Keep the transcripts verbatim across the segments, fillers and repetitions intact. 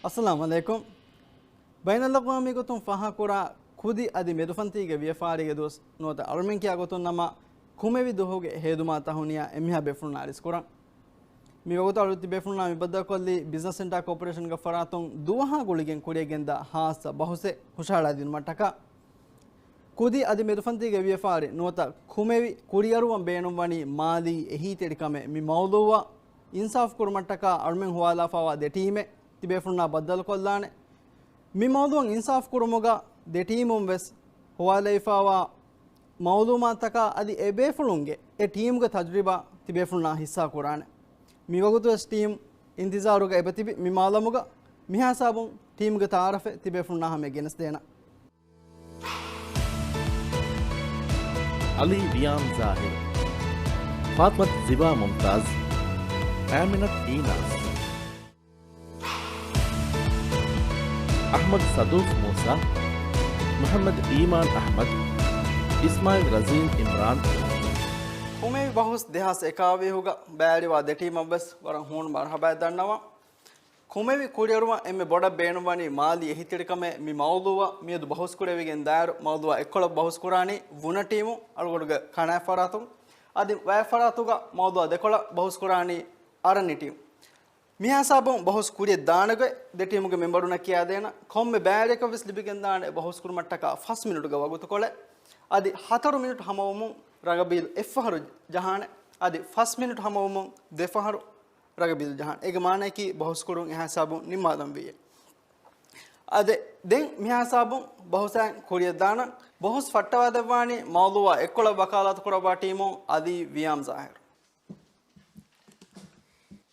އައްސަލާމު ޢަލައިކުމް. ބައިނަލްއަޤްވާމީ ގޮތުން ފާހަގަކުރާ ކުދި އަދި މެދުފަންތީގެ ވިޔަފާރީގެ ދުވަސް ނުވަތަ އަޅުމެން ކިޔާ ގޮތުން ނަމަ، ކުމެވި ދުވަހުގެ ހޭދުމާ ތަހުނިޔާ އެންމެހާ ބޭފުޅުންނާ އަރިސްކުރަން. މިވަގުތު އަޅު ތިބޭފުޅުންނާ މި ބައްދަލުކޮށްލީ ބިޒްނަސް ސެންޓާ ކޯޕަރޭޝަންގެ ފަރާތުން ދުވަހާ ގުޅިގެން ކުރިޔަށްގެންދާ ހާއްސަ ބަހުސެއް ހުށަހަޅާދިނުމަށްޓަކާ. ކުދި އަދި މެދުފަންތީގެ ވިޔަފާރި ނުވަތަ ކުމެވި ކުރިއަރުވަން ބޭނުންވަނީ މާލީ އެހީތެރިކަމެއް. މި މައުޟޫޢަށް އިންސާފު ކުރުމަށްޓަކާ އަޅުމެން ހުވާލާފާވާ ދެ ޓީމެއް ތިބޭފުޅުންނާ ބައްދަލުކޮށްލާނެ. މި މައުޟޫޢަށް އިންސާފު ކުރުމުގަ ދެ ޓީމުން ވެސް ހުވާލައިފާވާ މައުލޫމާތަކާ އަދި އެބޭފުޅުންގެ އެ ޓީމުގެ ތަޖުރިބާ ތިބޭފުޅުންނާ ހިއްސާ ކުރާނެ. މިވަގުތުވެސް ޓީމް އިންތިޒާރުގަ އެބަތިބި މި މާލަމުގަ މިހާ ހިސާބުން ޓީމުގެ ތައާރަފެއް ތިބޭފުޅުންނާ ހަމަޔަށް ގެނެސްދޭނަން. ޢަލީ ވިޔާމް ޒާހިރު، ފާތުމަތު ޒިބާ މުމްތާޒް، އާމިނަތު އީނާސް، އަޙްމަދު ސަދޫސް މޫސާ، މުޙައްމަދު އީމާން އަޙްމަދު، އިސްމާޢީލް ރަޒީން އިމްރާން. ކުމެވި ބަހުސް ދެހާސް އެކާވީހުގަ ބައިވެރިވާ ދެ ޓީމަށްވެސް ވަރަށް ހޫނު މަރުޙަބާއެއް ދަންނަވަން. ކުމެވި ކުރިއަރުވަން އެންމެ ބޮޑަށް ބޭނުންވަނީ މާލީ އެހީތެރިކަމޭ. މި މައުޟޫޢަށް މިއަދު ބަހުސް ކުރެވިގެން ދާއިރު މައުޟޫޢަށް އެއްކޮޅަށް ބަހުސް ކުރާނީ ވުނަ ޓީމު އަޅުގަނޑުގެ ކަނާތް ފަރާތުން. އަދި ވައެއް ފަރާތުގަ މައުޟޫޢަށް ދެކޮޅަށް ބަހުސް ކުރާނީ އަރަނި ޓީމު. މިހާ ހިސާބުން ބަހުސް ކުރިޔަށް ދާނެ ގޮތް ދެ ޓީމުގެ މެމްބަރުންނަށް ކިޔާދޭނަން. ކޮންމެ ބައިވެރިޔަކަށް ވެސް ލިބިގެންދާނެ ބަހުސް ކުރުމަށްޓަކާ ފަސް މިނިޓުގެ ވަގުތުކޮޅެއް. އަދި ހަތަރު މިނިޓު ހަމަވުމުން ރަގަބީލް އެއްފަހަރު ޖަހާނެ. އަދި ފަސް މިނިޓު ހަމަވުމުން ދެފަހަރު ރަގަބީލް ޖަހާނެ. އޭގެ މާނައަކީ ބަހުސް ކުރުން އެހާ ހިސާބުން ނިންމާލަންވީއޭ. އަދި ދެން މިހާ ހިސާބުން ބަހުސާއިން ކުރިޔަށްދާނަން. ބަހުސް ފައްޓަވާދެއްވާނީ މައުޟޫޢަށް އެއްކޮޅަށް ވަކާލާތު ކުރައްވާ ޓީމު އަލީ ވިޔާމް ޒާހިރު.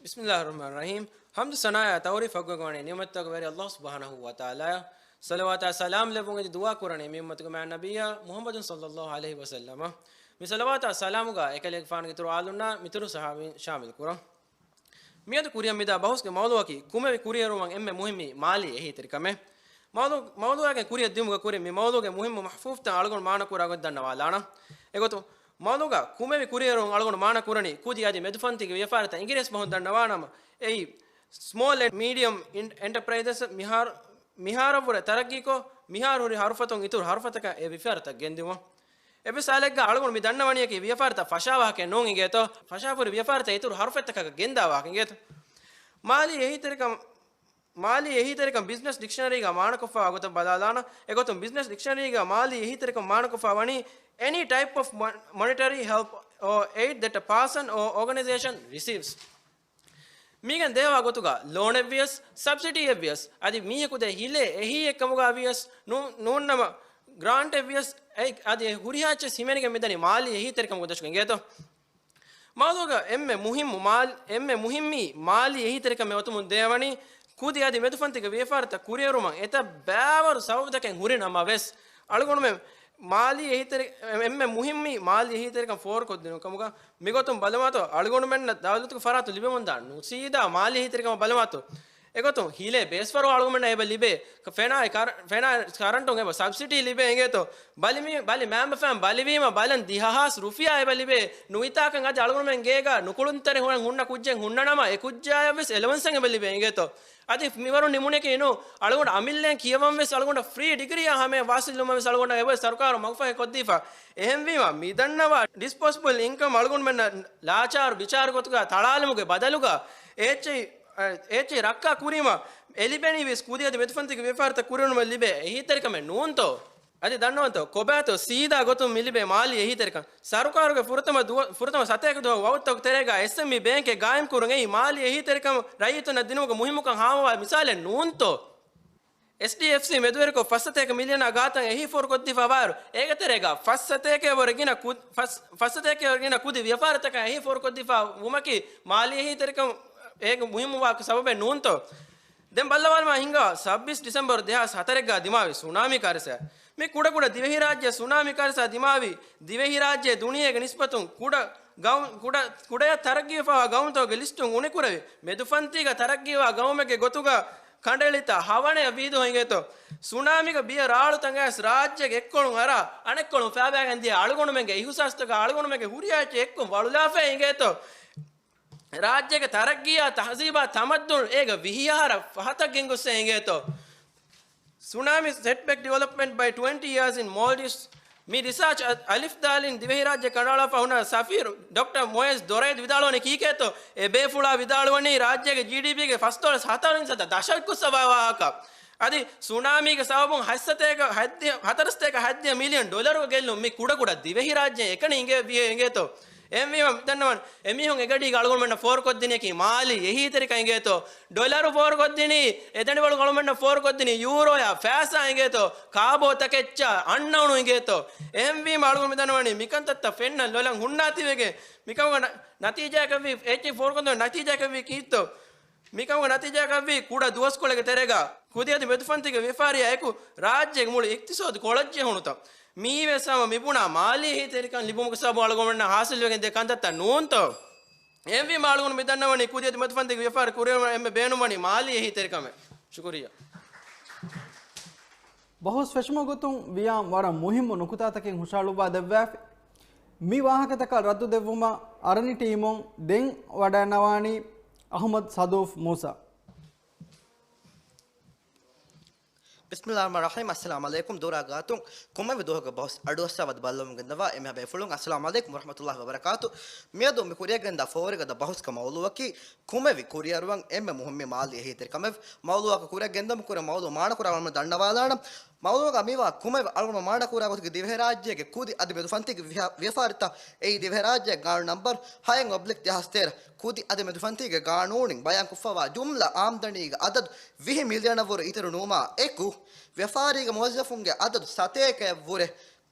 ބިސްމިއްލާހިއްރަޙްމާނިއްރަޙީމް. ޙަމްދު ސަނާއާ ތަޢުރީފް ޙައްޤުވެގެންވާނެ ނިޢުމަތްތަކުގެ ވެރި ﷲ ސުބްޙާނަހޫ ވަތަޢާލާއަށް. ޞަލަވާތާ ސަލާމް ލެއްވުން އެދި ދުޢާ ކުރަނީ މި އުއްމަތުގެ މާތް ނަބިއްޔާ މުޙައްމަދު ޞައްލައްލާހު ޢަލައިހި ވަސައްލަމަށް. މި ޞަލަވާތާ ސަލާމުގަ އެކަލޭގެފާނުގެ އިތުރު އާލުންނާ މިތުރު ޞަޙާބީން ޝާމިލް ކުރަން. މިއަދު ކުރިއަށް މިދާ ބަހުސްގެ މައުޟޫޢަކީ ކުމެވި ކުރިއެރުވަން އެންމެ މުހިއްމީ މާލީ އެހީތެރިކަމެއް. މައުޟޫ، މައުޟޫޢަކަށް ކުރިއަށް ދިއުމުގެ ކުރިން މި މައުޟޫޢުގެ މުހިއްމު މަފްހޫމްތައް އަޅުގަނޑު މާނަކުރާ ގޮތް ދަންނަވާލާނަން. އެގޮތުން، މައުޟޫޢުގަ ކުމެވި ކުރިއެރުވުން އަޅުގަނޑު މާނަކުރަނީ ކުދި އަދި މެދުފަންތީގެ ވިޔަފާރިތައް އިނގިރޭސި ބަހުން ދަންނަވާނަމަ، އެއީ ސްމޯލް އެންޑް މީޑިއަމް އެންޓަޕްރައިޒަސް މިހާރު، މިހާރަށްވުރެ ތަރައްގީކޮށް، މިހާރު ހުރި ހަރުފަތުން އިތުރު ހަރުފަތަކަށް އެ ވިޔަފާރިތައް ގެންދިއުމަށް. އެއްވެސް ހާލެއްގަ އަޅުގަނޑު މި ދަންނަވަނީއަކީ ވިޔަފާރިތައް ފަށާވާހަކައެއް ނޫން އިނގޭތޯ. ފަށާފަހުރި ވިޔަފާރިތައް އިތުރު ހަރުފަތްތަކަކަށް ގެންދާ ވާހަކަ އިނގޭތޯ. މާލީ އެހީތެރިކަން، މާލީ އެހީތެރިކަން ބިޒްނަސް ޑިކްޝަނަރީގަ މާނަކޮށްފައިވާ ގޮތަށް ބަލާލާނަން. އެގޮތުން ބިޒްނަސް ޑިކްޝަނަރީގަ މާލީ އެހީތެރިކަން މާނަކޮށްފައިވަނީ any type of mon-, monetary help or aid that a person or organization receives. މީގެން ދޭހަވާ ގޮތުގަ ލޯނެއްވިޔަސް، ސަބްސިޑީއެއްވިޔަސް، އަދި މީހަކު ދޭ ހިލޭ އެހީއެއްކަމުގަ ވިޔަސް ނޫ، ނޫންނަމަ، ގްރާންޓެއްވިޔަސް، އެ، އަދި އެ ހުރިހާ އެއްޗެއް ހިމެނިގެން މިދަނީ މާލީ އެހީތެރިކަމުގެ ދަށުގަ އިނގޭތޯ. މައުޟޫޢުގަ އެންމެ މުހިއްމު މާލް، އެންމެ މުހިއްމީ މާލީ އެހީތެރިކަމެއް އޮތުމުން ދޭވަނީ، ކުދި އަދި މެދުފަންތީގެ ވިޔަފާރިތައް ކުރިއެރުމަށް އެތައް ބައިވަރު ސަބަބުތަކެއް ހުރި ނަމަވެސް، އަޅުގަނޑުމެން މާލީ އެހީތެރި، އެންމެ މުހިއްމީ މާލީ އެހީތެރިކަން ފޯރުކޮށްދިނުން ކަމުގަ މިގޮތުން ބަލަމާތޯ، އަޅުގަނޑުމެންނަށް ދައުލަތުގެ ފަރާތުން ލިބެމުންދާ ނުސީދާ މާލީ އެހީތެރިކަމަށް ބަލަމާތޯ. އެގޮތުން ހިލޭ ބޭސްފަރުވާ އަޅުގަނޑުމެންނަށް އެބަ ލިބޭ. ފެނާ ކަރ، ފެނާ ކަރަންޓުން އެބަ ސަބްސިޑީ ލިބޭ އިނގޭތޯ. ބަލި މި، ބަލި މައިންބަފައިން ބަލިވީމަ ބަލަން ދިހަ ހާސް ރުފިޔާ އެބަ ލިބޭ. ނުވިތާކަން އަދި އަޅުގަނޑުމެން ގޭގަ ނުކުޅުންތެރި ހުންނަ ކުއްޖެއް ހުންނަނަމަ، އެ ކުއްޖާޔަށް ވެސް އެލަވެންސެއް އެބަ ލިބޭ އިނގޭތޯ. އަދި މިވަރު ނިމުނެކޭ ނޫ، އަޅުގަނޑު އަމިއްލައިން ކިޔަވަން ވެސް އަޅުގަނޑަށް ފްރީ ޑިގްރީއާ ހަމަޔަށް ވާސިލުވުމަށް ވެސް އަޅުގަނޑަށް އެބަ ސަރުކާރު މަގުފަހި ކޮށްދީފަ. އެހެންވީމަ، މިދަންނަވާ ޑިސްޕޯސަބަލް އިންކަމް އަޅުގަނޑުމެންނަށް ލާޗާރު ބިޗާރު ގޮތުގަ ތަޅާލުމުގެ ބަދަލުގަ އޭޗްއައި، އޭޗްއައި ރައްކާ ކުރީމަ، އެ ލިބެނީ ވެސް ކުދި އަދި މެދުފަންތީގެ ވިޔަފާރިތައް ކުރިއެރުމަށް ލިބޭ އެހީތެރިކަމެއް ނޫންތޯ؟ އަދި ދަންނަވަންތޯ، ކޮބާތޯ ސީދާ ގޮތުން މި ލިބޭ މާލީ އެހީތެރިކަން؟ ސަރުކާރުގެ ފުރަތަމަ ދުވަ، ފުރަތަމަ ސަތޭކަ ދުވަހު ވަގުތުތަކުގެ ތެރޭގަ އެސްއެމްއީ ބޭންކެއް ގާއިމްކުރުން އެއީ މާލީ އެހީތެރިކަން ރައްޔިތުންނަށް ދިނުމުގެ މުހިއްމުކަން ހާމަވާ މިސާލެއް ނޫންތޯ؟ އެސްޑީއެފްސީ މެދުވެރިކޮށް ފަސް ސަތޭކަ މިލިއަނާ ގާތަށް އެހީ ފޯރުކޮށްދީފައިވާއިރު، އޭގެ ތެރޭގަ ފަސް ސަތޭކައަށް ވުރެ ގިނަ ކު، ފަސް، ފަސް ސަތޭކައަށް ވުރެ ގިނަ ކުދި ވިޔަފާރިތަކަށް އެހީ ފޯރުކޮށްދީފަ ވުމަކީ މާލީ އެހީތެރިކަން އޭގެ މުހިއްމުވާ ސަބަބެއް ނޫންތޯ؟ ދެން ބައްލަވާލަމާ ހިނގާ ސައްބީސް ޑިސެމްބަރު ދެހާސް ހަތަރެއްގަ ދިމާވި ސުނާމީ ކާރިސާ. މި ކުޑަކުޑަ ދިވެހިރާއްޖެ ސުނާމީ ކާރިސާ ދިމާވި ދިވެހިރާއްޖެ ދުނިޔޭގެ ނިސްބަތުން ކުޑަ ގައު، ކުޑަ، ކުޑަޔަށް ތަރައްގީވެފައިވާ ގައުމުތަކުގެ ލިސްޓުން އުނިކުރެވި، މެދުފަންތީގަ ތަރައްގީވާ ގައުމެއްގެ ގޮތުގަ ކަނޑައެޅިތާ ހަވަނަޔަށް ވީދޯ އިނގޭތޯ. ސުނާމީގެ ބިޔަ ރާޅުތަން އައިސް ރާއްޖޭގެ އެއްކޮޅުން އަރާ، އަނެއްކޮޅުން ފައިބައިގެން ދިޔަ އަޅުގަނޑުމެންގެ އިހުސާސްތަކާ އަޅުގަނޑުމެންގެ ހުރިހާ އެއްޗެއް އެއްކޮށް ވަޅުލާފައި އިނގޭތޯ. ރާއްޖޭގެ ތަރައްގީއާ ތަހުޒީބާ ތަމައްދުން އޭގަ ވިހި އަހަރަށް ފަހަތަށް ގެންގޮއްސޭ އިނގޭތޯ. Tsunami setback development by twenty years in Maldives. މި ރިސާޗް އަ-، އަލިފް ދާލިން ދިވެހިރާއްޖެ ކަނޑައަޅާފަ ހުންނަ ސަފީރު ޑޮކްޓަރ މޮއެޒް ދޮރައިދް ވިދާޅުވަނީ ކީކޭތޯ؟ އެ ބޭފުޅާ ވިދާޅުވަނީ ރާއްޖޭގެ ޖީޑީޕީގެ ފަސްދޮޅަސް ހަތަރު ހިންސަތަ ދަށަށް ގޮއްސަވާ ވާހަކަ. އަދި ސުނާމީގެ ސަބަބުން ހަތްސަތޭކަ ހަތްދިހަ، ހަތަރުސަތޭކަ ހަތްދިހަ މިލިއަން ޑޮލަރުގެ ގެއްލުން މި ކުޑަކުޑަ ދިވެހިރާއްޖޭ އެކަނި އިނގޭ ވިޔޭ އިނގޭތޯ. އެހެންވީމަ މިދަންނަވަން އެމީހުން އެގަޑީގެ އަޅުގަނޑުމެންނަށް ފޯރުކޮށްދިނީކީ މާލީ އެހީތެރިކަން އިނގޭތޯ. ޑޮލަރު ފޯރުކޮށްދިނީ، އެދަނޑިވަޅުގެ އަޅުގަނޑުމެންނަށް ފޯރުކޮށްދިނީ ޔޫރޯޔާ ފައިސާ އިނގޭތޯ. ކާބޯ ތަކެއްޗާ އަންނައުނު އިނގޭތޯ. އެހެންވީމަ އަޅުގަނޑު މިދަންނަވަނީ މިކަންތައްތައް ފެންނަ ލޮލަށް ހުންނާތީވެގެން މިކަމުގެ ނަ-، ނަތީޖާއަކަށްވީ، އެއްޗެއް ފޯރުކޮށްދޭ ނަތީޖާއަކަށްވީ ކީއްތޯ؟ މިކަމުގެ ނަތީޖާއަކަށްވީ ކުޑަ ދުވަސްކޮޅެއްގެ ތެރޭގަ ކުދި އަދި މެދުފަންތީގެ ވިޔަފާރިއާ އެކު ރާއްޖޭގެ މުޅި އިޤްތިޞާދު ކޮޅަށް ޖެހުނުތަ؟ މިއީވެސް ހަމަ މިބުނާ މާލީ އެހީތެރިކަން ލިބުމުގެ ސަބަބުން އަޅުގަނޑުމެންނަށް ހާސިލްވެގެންދިޔަ ކަންތައްތައް ނޫންތޯ؟ އެހެންވީމަ އަޅުގަނޑު މިދަންނަވަނީ ކުދި އަދި މެދުފަންތީގެ ވިޔަފާރި ކުރިއަރުވުމަށް އެންމެ ބޭނުންވަނީ މާލީ އެހީތެރިކަމެއް. ޝުކުރިއްޔާ. ބަހުސް ފެށުމުގެ ގޮތުން ވިޔާމް ވަރަށް މުހިއްމު ނުކުތާތަކެއް ހުށަހަޅުއްވާ ދެއްވާފި. މި ވާހަކަތަކަށް ރައްދު ދެއްވުމަށް އަރަނި ޓީމުން ދެން ވަޑައިގަންނަވާނީ އަޙްމަދު ސަދޫފް މޫސާ. ބިސްމިﷲ ރަޙްމާނި ރަޙީމް. އައްސަލާމު ޢަލައިކުމް. ދުރާ ގާތުން ކުމެވި ދުވަހުގެ ބަހުސް އަޑުއައްސަވާ ވަދެ ބައްލަވަމުން ގެންދަވާ އެންމެހާ ބޭފުޅުން އައްސަލާމު ޢަލައިކުމް ވަރަޙްމަތުﷲ ވަބަރަކާތު. މިއަދު މި ކުރިއަށް ގެންދާ ފޯރުގަދަ ބަހުސްގެ މައުޟޫޢަކީ ކުމެވި ކުރިއަރުވަން އެންމެ މުހިއްމު މާލީ އެހީތެރިކަމެވެ. މައުޟޫޢަކަށް ކުރިއަށް ގެންދަމުން ކުރިއަށް މައުޟޫޢު މާނަކުރާ އަޅުގަނޑު ދަންނަވާލާނަން. މައުޟޫޢަކަށް މިވާ ކުމެވި އަޅުގަނޑު މާނަކުރާ ގޮތަކީ ދިވެހިރާއްޖޭގެ ކުދި އަދި މެދުފަންތީގެ ވިޔަ-، ވިޔަފާރިތައް. އެއީ ދިވެހިރާއްޖޭގެ ގާނޫނު ނަންބަރު ހައެއް އޮބްލިކް ދެހާސް ތޭރަ. ކުދި އަދި މެދުފަންތީގެ ގާނޫނުން ބަޔާންކޮށްފައިވާ ޖުމްލަ އާމްދަނީގެ އަދަދު ވިހި މިލިއަނަށްވުރެ އިތުރު ނުވުމާ އެކު، ވިޔަފާރީގެ މުވައްޒަފުންގެ އަދަދު ސަތޭކައަށްވުރެ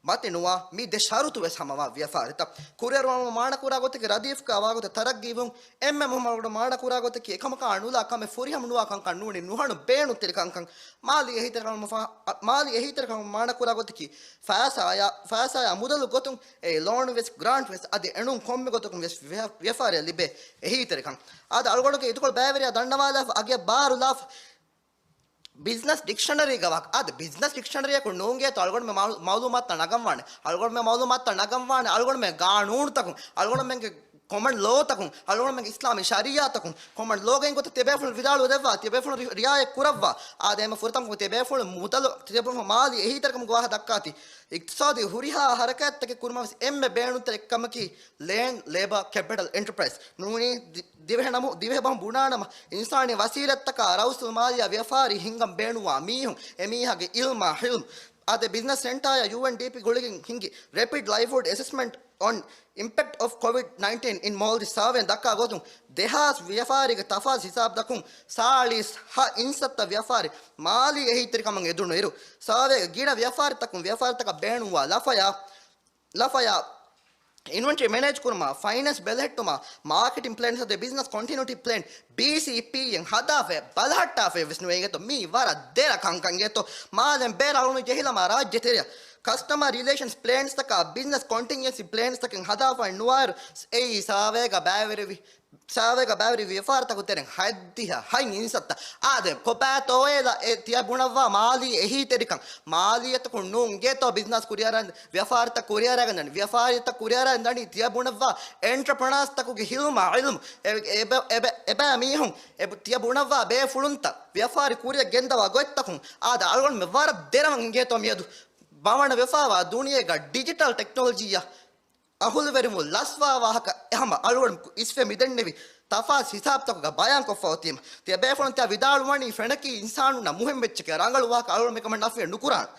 މަތިނުވާ މި ދެ ޝަރުތު ވެސް ހަމަވާ ވިޔަފާރިތައް. ކުރިއަރުވާ މާނަކުރާ ގޮތަކީ ރަދީފްގަ ވާގޮތަށް ތަރައްގީވުން އެންމެ މުހިއްމު އަޅުގަނޑު މާނަކުރާ ގޮތަކީ އެކަމަކާ ނުލާ ކަމެއް ފުރިހަމަ ނުވާ ކަންކަން ނޫނީ ނުހަނު ބޭނުންތެރި ކަންކަން. މާލީ އެހީތެރިކަމުން ފަ-، މާލީ އެހީތެރިކަމުން މާނަކުރާ ގޮތަކީ ފައިސާޔާ، ފައިސާޔާ މުދަލު ގޮތުން އެ ލޯނު ވެސް ގްރާންޓް ވެސް އަދި އެނޫން ކޮންމެ ގޮތަކުން ވެސް ވިޔަ-، ވިޔަފާރިއަށް ލިބޭ އެހީތެރިކަން. އާދެ އަޅުގަނޑުގެ އިދުކޮޅު ބައިވެރިޔާ ދަންނަވާލާފަ އަގެއް ބާރުލާފަ ބިޒްނަސް ޑިކްޝަނަރީގަ ވާ-، އާދެ ބިޒްނަސް ޑިކްޝަނަރީއަކު ނޫންގޭތޯ އަޅުގަނޑުމެ މައު-، މައުލޫމާތުތައް ނަގަންވާނެ. އަޅުގަނޑުމެ މައުލޫމާތުތައް ނަގަންވާނެ. އަޅުގަނޑުމެ ގާނޫނުތަކުން، އަޅުގަނޑުމެންގެ ކޮމަން ލޯތަކުން، އަޅުގަނޑުމެންގެ އިސްލާމީ ޝަރީޢާތަކުން، ކޮމަން ލޯގެ އިން ގޮތަށް ތިޔަބޭފުޅުން ވިދާޅުވެ ދެއްވާ، ތިޔަބޭފުޅުން ރި-، ރިޢާޔަތް ކުރައްވާ. އާދެ އެންމެ ފުރަތަމަ ތިޔަބޭފުޅުން މުދަލު، ތިޔަބޭފުޅުން މާލީ އެހީތެރިކަމުގެ ވާހަކަ ދައްކާތީ. އިޤްތިޞާދީ ހުރިހާ ހަރަކާތްތަކެއް ކުރުމަށް ވެސް އެންމެ ބޭނުންތެރި އެއްކަމަކީ ލޭންޑް ލޭބަރ ކެޕިޓަލް އެންޓަޕްރައިޒް. ނޫނީ ދި-، ދިވެހި ނަމު-، ދިވެހި ބަހުން ބުނާނަމަ، އިންސާނީ ވަސީލަތްތަކާ ރައުސުލް މާލިޔާ ވިޔަފާރި ހިންގަން ބޭނުންވާ މީހުން، އެމީހާގެ އިލްމާ ހިލްމް، އާދެ ބިޒްނަސް ސެންޓާޔާ ޔޫއެންޑީޕީ ގުޅިގެން ހިންގި ރެޕިޑް ލައިވްލިހުޑް އެސެސްމަންޓް އޮން އިމްޕެކްޓް އޮފް ކޮވިޑް ނައިންޓީން އިން މޯލްޑިވްސް ސާވޭން ދައްކާ ގޮތުން، ދެހާސް ވިޔަފާރީގެ ތަފާސް ހިސާބުތަކުން ސާޅީސް ހަ އިންސައްތަ ވިޔަފާރި މާލީ އެހީތެރިކަމަށް އެދުނު އިރު، ސާވޭގެ ގިނަ ވިޔަފާރިތަކުން ވިޔަފާރިތަކަށް ބޭނުންވާ ލަފަޔާ، ލަފަޔާ އިންވެންޓްރީ މެނޭޖް ކުރުމާ، ފައިނޭންސް ބެލެހެއްޓުމާ، މާކެޓިން ޕްލޭން އަދި ބިޒްނަސް ކޮންޓިނިއުޓީ ޕްލޭން، ބީސީޕީއެން ހަދާފައި ބަލަހައްޓާފައި ވެސް ނުވޭ އިނގޭތޯ. މީ ވަރަށް ދެރަ ކަންކަން އިނގޭތޯ. މާލެން ބޭރަށް އަޅުނު ޖެހިލަމާ ރާއްޖެ ތެރެއަށް ކަސްޓަމަރ ރިލޭޝަންސް ޕްލޭންސްތަކާ ބިޒްނަސް ކޮންޓިންޖެންސީ ޕްލޭންސްތަކެއް ހަދާފައި ނުވާއިރު، އެއީ ސާވޭގަ ބައިވެރިވި ސާވޭގަ ބައިވެރި ވިޔަފާރިތަކު ތެރެއިން ހަތްދިހަ ހަތް އިންސައްތަ. އާދެ، ކޮބާތޯއޭ ތިޔަ ބުނައްވާ މާލީ އެހީތެރިކަން؟ މާލިއްޔަތަކުން ނޫން އިނގޭތޯ ބިޒްނަސް ކުރިއަރަން، ވިޔަފާރިތައް ކުރިއަރައިގެން ދަނީ، ވިޔަފާރިތައް ކުރިއަރައިގެން ދަނީ ތިޔަ ބުނައްވާ އެންޓަޕްރެނާސްތަކުގެ ހިލްމާ އިލްމު، އެ، އެބަ، އެބަ، އެބަ މީހުން، އެ، ތިޔަ ބުނައްވާ ބޭފުޅުންތައް، ވިޔަފާރި ކުރިއަށް ގެންދަވާ ގޮތްތަކުން، އާދެ، އަޅުގަނޑުމެން ވަރަށް ދެރަވަން އިނގޭތޯ މިއަދު ބަވަނަ ވެފާވާ ދުނިޔޭގަ ޑިޖިޓަލް ޓެކްނޮލޮޖީއަށް އަހުލުވެރިވުން ލަސްވާ ވާހަކަ ހަމަ އަޅުގަނޑު އިސްވެ މިދެންނެވި ތަފާސް ހިސާބުތަކުގަ ބަޔާންކޮށްފަ އޮތީމަ. ތިޔަބޭފުޅުން ތިޔަ ވިދާޅުވަނީ ފެނަކީ އިންސާނުންނަށް މުހިންމު އެއްޗެކޭ، ރަނގަޅު ވާހަކަ އަޅުގަނޑު މިކަމަށް ނަފީ ނުކުރާނަ.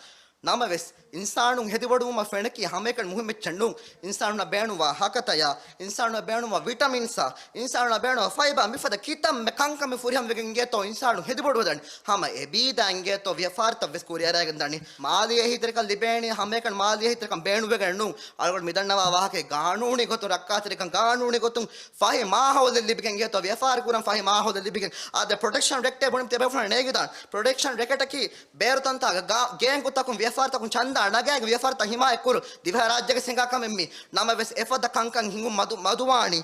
ނަމަވެސް، އިންސާނުން ހެދިވަޑުވުމަށް ފެނަކީ ހަމައެކަނި މުހިންމު އެއްޗެއް ނޫން. އިންސާނުންނަށް ބޭނުންވާ ހަކަތަޔާ، އިންސާނުންނަށް ބޭނުންވާ ވިޓަމިންސްއާ، އިންސާނުންނަށް ބޭނުންވާ ފައިބާ މިފަދަ ކިތަންމެ ކަންކަމެއް ފުރިހަމަވެގެން އިނގޭތޯ އިންސާނުން ހެދިވަޑުވެދާނެ. ހަމަ އެބީދާ އިނގޭތޯ ވިޔަފާރިތައް ވެސް ކުރިއަރައިގެން ދަނީ. މާލީ އެހީތެރިކަން ލިބޭނީ ހަމައެކަނި މާލީ އެހީތެރިކަން ބޭނުންވެގެން ނޫން. އަޅުގަނޑު މިދަންނަވާ ވާހަކައެއް ގާނޫނީ ގޮތުން ރައްކާތެރިކަން، ގާނޫނީ ގޮތުން ފަހި މާހައުލެއް ލިބިގެން އިނގޭތޯ ވިޔަފާރި ކުރަން ފަހި މާހައުލެއް ލިބިގެން. އާދެ، ޕްރޮޓެކްޝަން އެކްޓޭ ބުނި ތިޔަބޭފުޅުން ނޭގިދާން. ޕްރޮޓެކްޝަން އެކްޓަކީ ބޭރު ތަންތާގަ ގާ-، ގޭންގުތަކުން ވިޔަފާރިތަކުން ޗަންދާ ނަގާގެން ވިޔަފާރިތައް ހިމާޔަތް ކުރުން. ދިވެހިރާއްޖޭގެ ސިނގާ ކަމެއް މީ. ނަމަވެސް އެފަދަ ކަންކަން ހިނގުން މަދު-، މަދުވާނީ.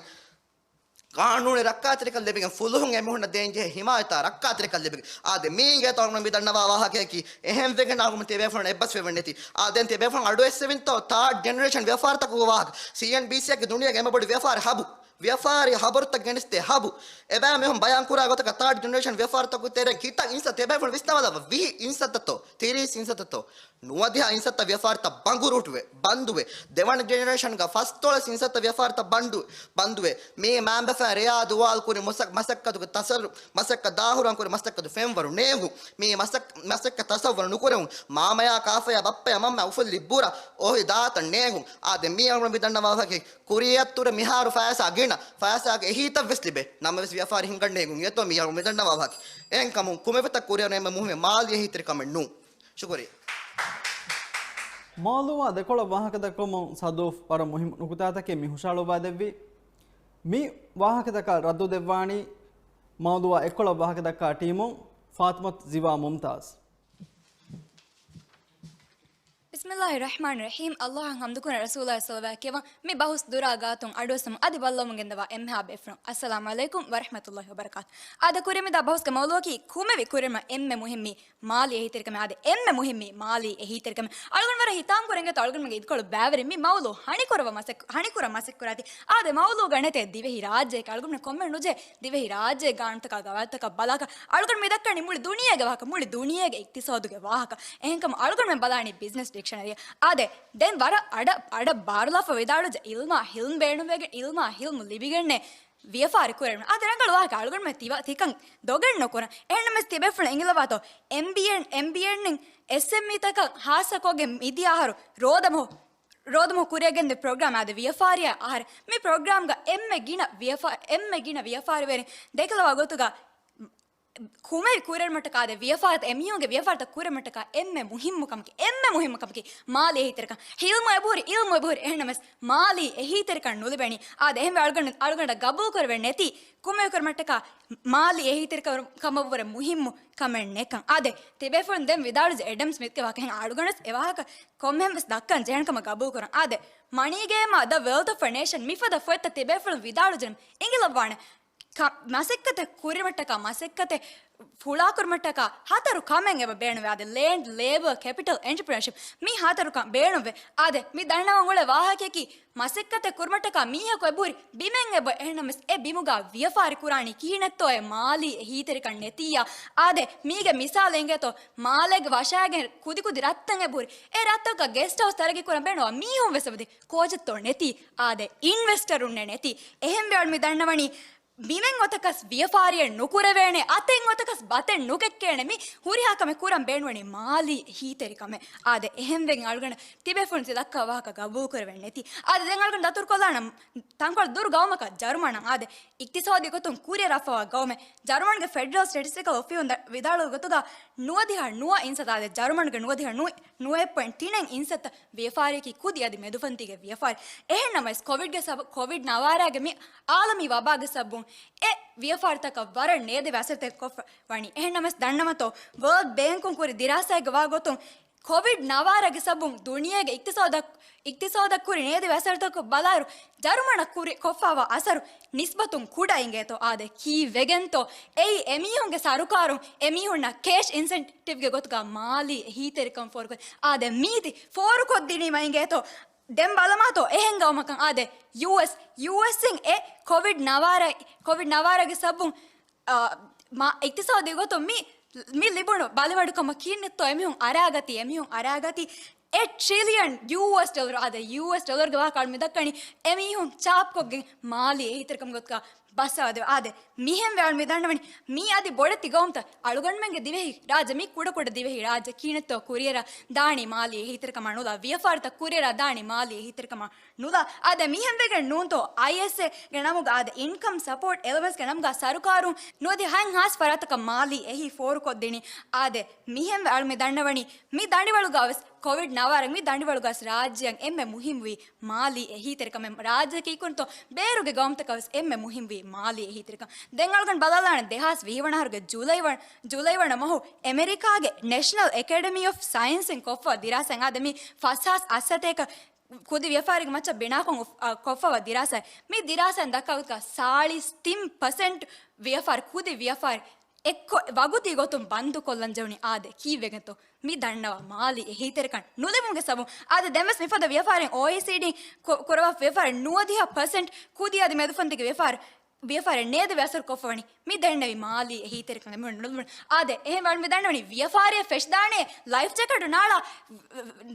ގާނޫނީ ރައްކާތެރިކަން ލިބިގެން، ފުލުހުން އެމީހުންނަށް ދޭންޖެހޭ ހިމާޔަތާ ރައްކާތެރިކަން ލިބިގެން. އާދެ، މީ އިނގޭތޯ އަޅުގަނޑު މި ދަންނަވާ ވާހަކަޔަކީ. އެހެންވެގެން އަޅުގަނޑު ތިޔަބޭފުޅުން އެއްބަސްވެވެންނެތީ. އާ، ދެން ތިޔަބޭފުޅުން އަޑުއެއްސެވިންތޯ ތާޑް ޖެނެރޭޝަން ވިޔަފާރިތަކުގެ ވާހަކަ. ސީއެންބީސީއަކީ ދުނިޔޭގެ އެންމެ ބޮޑު ވިޔަފާރި ހަބު. ވިޔަފާރި ހަބަރުތައް ގެނެސްދޭ ހަބު. އެބައިމީހުން ބަޔާން ކުރާ ގޮތަކަށް ތާޑް ޖެނެރޭޝަން ވިޔަފާރިތަކުގެ ތެރެއިން ކިތައް އިންސަ ތިބޭފުޅުން ވިސްނާލައްވާ ވިހި އިންސަތައްތޯ ތިރީސް އިންސަތައްތޯ ނުވަދިހަ އިންސަތައް ވިޔަފާރިތައް ބަނގުރޫޓުވެ، ބަންދުވެ. ދެވަނަ ޖެނެރޭޝަންގަ ފަސްދޮޅަސް އިންސަތައް ވިޔަފާރިތައް ބަންދު، ބަންދުވެ. މި މައިންބަފައިން ރެޔާ ދުވާލު ކުރި މަސައް-، މަސައްކަތުގެ ތަސައްރު، މަސައްކަތް ދާހުރާން ކުރި މަސައްކަތު ފެންވަރު ނޭނގުން. މި މަސައް-، މަސައްކަތް ތަސައްވަރު ނުކުރެވުން. މާމަޔާ ކާފަޔާ ބައްޕަޔާ މަންމަ އުފުއްލި ބުރަ އޮހި ދާތައް ނޭނގުން. އާދެ، މީ އަޅުގަނޑު މި ދަންނަވާ ވާހަކައެއް. ކުރިއަށްތުރެ މިހާރު ފައިސާ ގިނަ، ފައިސާގެ އެހީތައް ވެސް ލިބޭ. ނަމަވެސް ވިޔަފާރި ހިނގަން ނޭނގުން. އެތޯ މީ އަޅުގަނޑު މި ދަންނަވާ ވާހަކަ. އެހެންކަމުން ކުމެފަތަށް ކުރިއަށް އެންމެ މުހިއްމު މާލީ އެހީތެރިކަމެއް ނޫން. ޝުކުރިއްޔާ. މައުލޫއާ ދެކޮޅަށް ވާހަކަ ދައްކަމުން ސަދޫފް ވަރަށް މުހިއްމު ނުކުތާތަކެއް މި ހުށަހަޅުއްވާ ދެއްވި. މި ވާހަކަތަކަށް ރައްދު ދެއްވާނީ މައުލޫއާ އެއްކޮޅަށް ވާހަކަ ދައްކާ ޓީމުން ފާތިމަތު ޒިވާ މުމްތާޒް. ބިސްމިއްލާހި ރަޙްމާނި ރަޙީމް. އައްލާހަށް ޙަމްދުކުރަން ރަސޫލާ ޞަލަވާތް ކިޔަވަން. މި ބަހުސް ދުރާ ގާތުން އަޑުއައްސަމުން އަދި ބައްލަވަމުން ގެންދަވާ އެންމެހާ ބޭފުޅުން. އައްސަލާމު ޢަލައިކުމް ވަރަޙްމަތުﷲި ވަބަރަކާތު. އާދެ ކުރިއަށް މިދާ ބަހުސްގެ މައުޟޫޢަކީ ކުމެވި ކުރިން އެންމެ މުހިއްމީ މާލީ އެހީތެރިކަމެއް. އާދެ އެންމެ މުހިއްމީ މާލީ އެހީތެރިކަމެއް. އަޅުގަނޑު ވަރަށް ހިތާމަ ކުރެން ގެތޯ އަޅުގަނޑުމެންގެ އިދިކޮޅު ބައިވެރިން މި މައުޟޫޢު ހަނިކުރަވަ މަސައް-، ހަނިކުރަން މަސައްކަތް ކުރާތީ. އާދެ މައުޟޫޢުގަ ނެތޭ ދިވެހި ރާއްޖެއަކަށް އަޅުގަނޑުމެން ކޮންމެ ނުޖެހޭ ދިވެހި ރާއްޖޭގެ ގާނޫނުތަކާ ގަވާއިދުތަކަށް ބަލާކަށް. އަޅުގަނޑު މި ދައްކަނީ މުޅި ދުނިޔޭގެ ވާހަކަ، މުޅި ދުނިޔޭގެ އިޤްތިޞާދުގެ ވާހަކަ. އެހެންކަމުން އަޅުގަނޑުމެން ބަލާނީ ބިޒްނަސް ޑިކްޝަނަރީ. އާދެ، ދެން ވަރަށް އަޑަށް، އަޑަށް ބާރުލާފަ ވިދާޅުވެއްޖެ އިލްމާ ހިލްމް ބޭނުންވެގެން، އިލްމާ ހިލްމު ލިބިގެންނޭ ވިޔަފާރި ކުރެވުނު. އާދެ، ރަނގަޅު ވާހަކަ އަޅުގަނޑުމެން ތިބަ-، ތިކަން ދޮގެއް ނުކުރަން. އެހެންނަމަވެސް ތިބޭފުޅުން އެނގިލައްވާތޯ، އެމްބީއެން، އެމްބީއެން އިން އެސްއެމްއީ ތަކަށް ހާއްސަކޮށްގެން މިދިޔަ އަހަރު ރޯދަމަހު، ރޯދަމަހު ކުރިއަށް ގެންދި ޕްރޮގްރާމް އާދެ ވިޔަފާރިއާ އަހަރެއް. މި ޕްރޮގްރާމްގަ އެންމެ ގިނަ ވިޔަފާ-، އެންމެ ގިނަ ވިޔަފާރިވެރިން ދެކިލަވާ ގޮތުގަ ކުމެވި ކުރެވުމަށްޓަކާ އާދެ ވިޔަފާރިތައް އެމީހުންގެ ވިޔަފާރިތައް ކުރެވުމަށްޓަކާ އެންމެ މުހިއްމު ކަމަކީ، އެންމެ މުހިއްމު ކަމަކީ މާލީ އެހީތެރިކަން. ހިލްމު އެބަހުރި، އިލްމު އެބަހުރި، އެހެންނަމަވެސް މާލީ އެހީތެރިކަން ނުލިބެނީ. އާދެ، އެހެންވެ އަޅުގަނޑު، އަޅުގަނޑަށް ގަބޫލު ކުރެވެން ނެތީ، ކުމެވި ކުރުމަށްޓަކާ މާލީ އެހީތެރިކަމަށްވުރެ މުހިއްމު ކަމެއް ނެތްކަން. އާދެ، ތިބޭފުޅުން ދެން ވިދާޅުވެއްޖެ އެޑަމް ސްމިތްގެ ވާހަކަ. އެހެން އަޅުގަނޑުވެސް އެ ވާހަކަ ކޮންމެހެންވެސް ދައްކަން ޖެހޭނެ ކަމަށް ގަބޫލު ކުރަން. އާދެ، މަނީގޭމާ ދަ ވެލްތު އޮފް އަ ނޭޝަން މިފަދަ ފޮތްތައް ތިބޭފުޅުން ވިދާޅުވެއްޖެނަމަ އެނގިލައްވާނެ. ކަ-، މަސައްކަތެއް ކުރުމަށްޓަކާ، މަސައްކަތެއް ފުޅާކުރުމަށްޓަކާ ހަތަރު ކަމެއް އެބަ ބޭނުންވޭ. އާދެ، ލޭންޑް، ލޭބަރ، ކެޕިޓަލް، އެންޓަޕްރެނަރޝިޕް، މި ހަތަރު ކަން ބޭނުންވޭ. އާދެ، މި ދަންނަވަން އުޅޭ ވާހަކަޔަކީ، މަސައްކަތެއް ކުރުމަށްޓަކާ މީހަކު އެބަހުރި ބިމެއް އެބަ، އެހެންނަމަވެސް އެ ބިމުގަ ވިޔަފާރި ކުރާނީ ކިހިނެއްތޯ އެ މާލީ އެހީތެރިކަން ނެތިއްޔާ. އާދެ، މީގެ މިސާލެއް އިނގޭތޯ، މާލޭގެ ވަށާގެން ކުދިކުދި ރަށްތައް އެބަހުރި. އެ ރަށްތަކަށް ގެސްޓް ހައުސް ތަރައްގީ ކުރަން ބޭނުންވާ މީހުން ވެސް އެބަދި ކޯޗެއްތޯ ނެތީ. އާދެ، އިންވެސްޓަރުންނެއް ނެތީ. އެހެންވެ އަޅު މި ދަންނަވަނީ، ބިމެއް އޮތަކަސް ވިޔަފާރިއެއް ނުކުރެވޭނެ، އަތެއް އޮތަކަސް ބަތެއް ނުކެއްކޭނެ. މި ހުރިހާ ކަމެއް ކުރަން ބޭނުންވަނީ މާލީ އެހީތެރިކަމެއް. އާދެ، އެހެންވެގެން އަޅުގަނޑަށް ތިބޭފުޅުން ތި ދައްކާ ވާހަކަ ގަބޫލު ކުރެވެން ނެތީ. އާދެ، ދެން އަޅުގަނޑު ދަތުރުކޮށްލާނަން ތަންކޮޅު ދުރު ގައުމަކަށް، ޖަރުމަނަށް. އާދެ، އިޤްތިޞާދީ ގޮތުން ކުރިއަށް ރަށްފަވާ ގައުމެއް. ޖަރުމަނުގެ ފެޑަރަލް ސްޓެޓިސްޓިކަލް އޮފީހުން ދަ-، ވިދާޅުވި ގޮތުގަ ނުވަދިހަ ނުވަ އިންސައްތަ، އާދެ، ޖަރުމަނުގެ ނުވަދިހަ ނުވަ، ނުވައެއް ޕޮއިންޓް ތިނެއް އިންސައްތަ ވިޔަފާރިއަކީ ކުދި އަދި މެދުފަންތީގެ ވިޔަފާރި. އެހެންނަމަވެސް، ކޮވިޑްގެ ސަބަ-، ކޮވިޑް ނަވާރާގެ މި އާލަމީ ވަބާގެ ސަބަބުން އެ ވިޔަފާރިތަކަށް ވަރަށް ނޭދެވޭ އަސަރުތަކެއް ކޮށްފަ ވަނީ. އެހެންނަމަވެސް ދަންނަވަތޯ، ވަރލްޑް ބޭންކުން ކުރި ދިރާސާއެއްގަ ވާ ގޮތުން، ކޮވިޑް ނަވާރަގެ ސަބަބުން ދުނިޔޭގެ އިޤްތިޞާދަށް، އިޤްތިޞާދަށް ކުރި ނޭދެވޭ އަސަރުތަކަށް ބަލާއިރު، ޖަރުމަނަށް ކުރި ކޮށްފަވާ އަސަރު ނިސްބަތުން ކުޑަ އިނގޭތޯ. އާދެ، ކީއްވެގެންތޯ؟ އެއީ އެމީހުންގެ ސަރުކާރުން އެމީހުންނަށް ކޭޝް އިންސެންޓިވްގެ ގޮތުގަ މާލީ އެހީތެރިކަން ފޯރުކޮށް، އާދެ، މީތި ފޯރުކޮށްދިނީމަ އިނގޭތޯ. ދެން ބަލަމާތޯ އެހެން ގައުމަކަށް. އާދެ، ޔޫއެސް، ޔޫއެސްއިން އެ ކޮވިޑް ނަވާރަ-، ކޮވިޑް ނަވާރަގެ ސަބަބުން އާ، މާ-، އިޤްތިޞާދީ ގޮތުން މި، މި ލިބުނު ބަލިމަޑުކަމަށް ކިހިނެއްތޯ އެމީހުން އަރާގަތީ، އެމީހުން އަރާގަތީ އެއް ޓްރިލިއަން ޔޫއެސް ޑޮލަރު. އާދެ، ޔޫއެސް ޑޮލަރުގެ ވާހަކަ އަޅު މި ދައްކަނީ އެމީހުން ޗާޕްކޮށްގެން މާލީ އެހީތެރިކަމުގެ ގޮތުގަ ބައްސަވާދެވޭ. އާދެ، މިހެންވެ އަޅު މި ދަންނަވަނީ މީ އަދި ބޮޑެތި ގައުމުތައް އަޅުގަނޑުމެންގެ ދިވެހި ރާއްޖެ، މި ކުޑަކުޑަ ދިވެހި ރާއްޖެ ކިހިނެއްތޯ ކުރިއަރަށް ދާނީ މާލީ އެހީތެރިކަމާ ނުލާ، ވިޔަފާރިތައް ކުރިއަރަށް ދާނީ މާލީ އެހީތެރިކަމާ ނުލާ. އާދެ، މިހެންވެގެން ނޫންތޯ، އައިއެސްއޭގެ ނަމުގަ، އާދެ، އިންކަމް ސަޕޯޓް އެލަވެންސްގެ ނަމުގަ ސަރުކާރުން ނުވަދިހަ ހަތް ހާސް ފަރާތަކަށް މާލީ އެހީ ފޯރުކޮށްދިނީ. އާދެ، މިހެންވެ އަޅު މި ދަންނަވަނީ، މި ދަނޑިވަޅުގަވެސް ކޮވިޑް ނަވާރަ މި ދަނޑިވަޅުގަވެސް ރާއްޖެއަށް އެންމެ މުހިންމުވީ މާލީ އެހީތެރިކަމެއް. ރާއްޖެއަކީ ކުންތޯ ބޭރުގެ ގައުމުތަކަށްވެސް އެންމެ މުހިންމުވީ މާލީ އެހީތެރިކަން. ދެން އަޅުގަނޑު ބަލާލާނެ ދެހާސް ވިހި ވަނަ އަހަރުގެ ޖުލައި ވަނަ، ޖުލައި ވަނަ މަހު އެމެރިކާގެ ނެޝަނަލް އެކެޑަމީ އޮފް ސައިންސްއިން ކޮށްފަ ދިރާސާއިން އާދެ މި ފަސް ހާސް އަށްސަތޭކަ ކުދި ވިޔަފާރިގެ މައްޗަށް ބިނާކޮށް އުފް-، އަ، ކޮށްފަވާ ދިރާސާއެއް. މި ދިރާސާއިން ދައްކާ ގޮތަކަށް ސާޅީސް ތިން ޕަސެންޓް ވިޔަފާރި، ކުދި ވިޔަފާރި އެއްކޮށް ވަގުތީ ގޮތުން ބަންދުކޮށްލަން ޖެހުނީ. އާދެ، ކީއްވެގެންތޯ؟ މި ދަންނަވާ މާލީ އެހީތެރިކަން ނުލިބުމުގެ ސަބަބުން. އާދެ، ދެންވެސް މިފަދަ ވިޔަފާރިން އޯއީސީޑީން ކުރަވާ ވިޔަފާރިން ނުވަދިހަ ޕަސެންޓް ކުދި އަދި މެދުފަންތީގެ ވިޔަފާރި ވިޔަފާރި ނޭދެވި އަސަރު ކޮށްފަވަނީ މި ދެންނެވި މާލީ އެހީތެރިކަން އެމީހުން ނުލިބުނު. އާދެ، އެހެން ވާން މި ދަންނަވަނީ ވިޔަފާރިއަށް ފެށިދާނޭ ލައިފް ޖެކެޓު ނާޅާ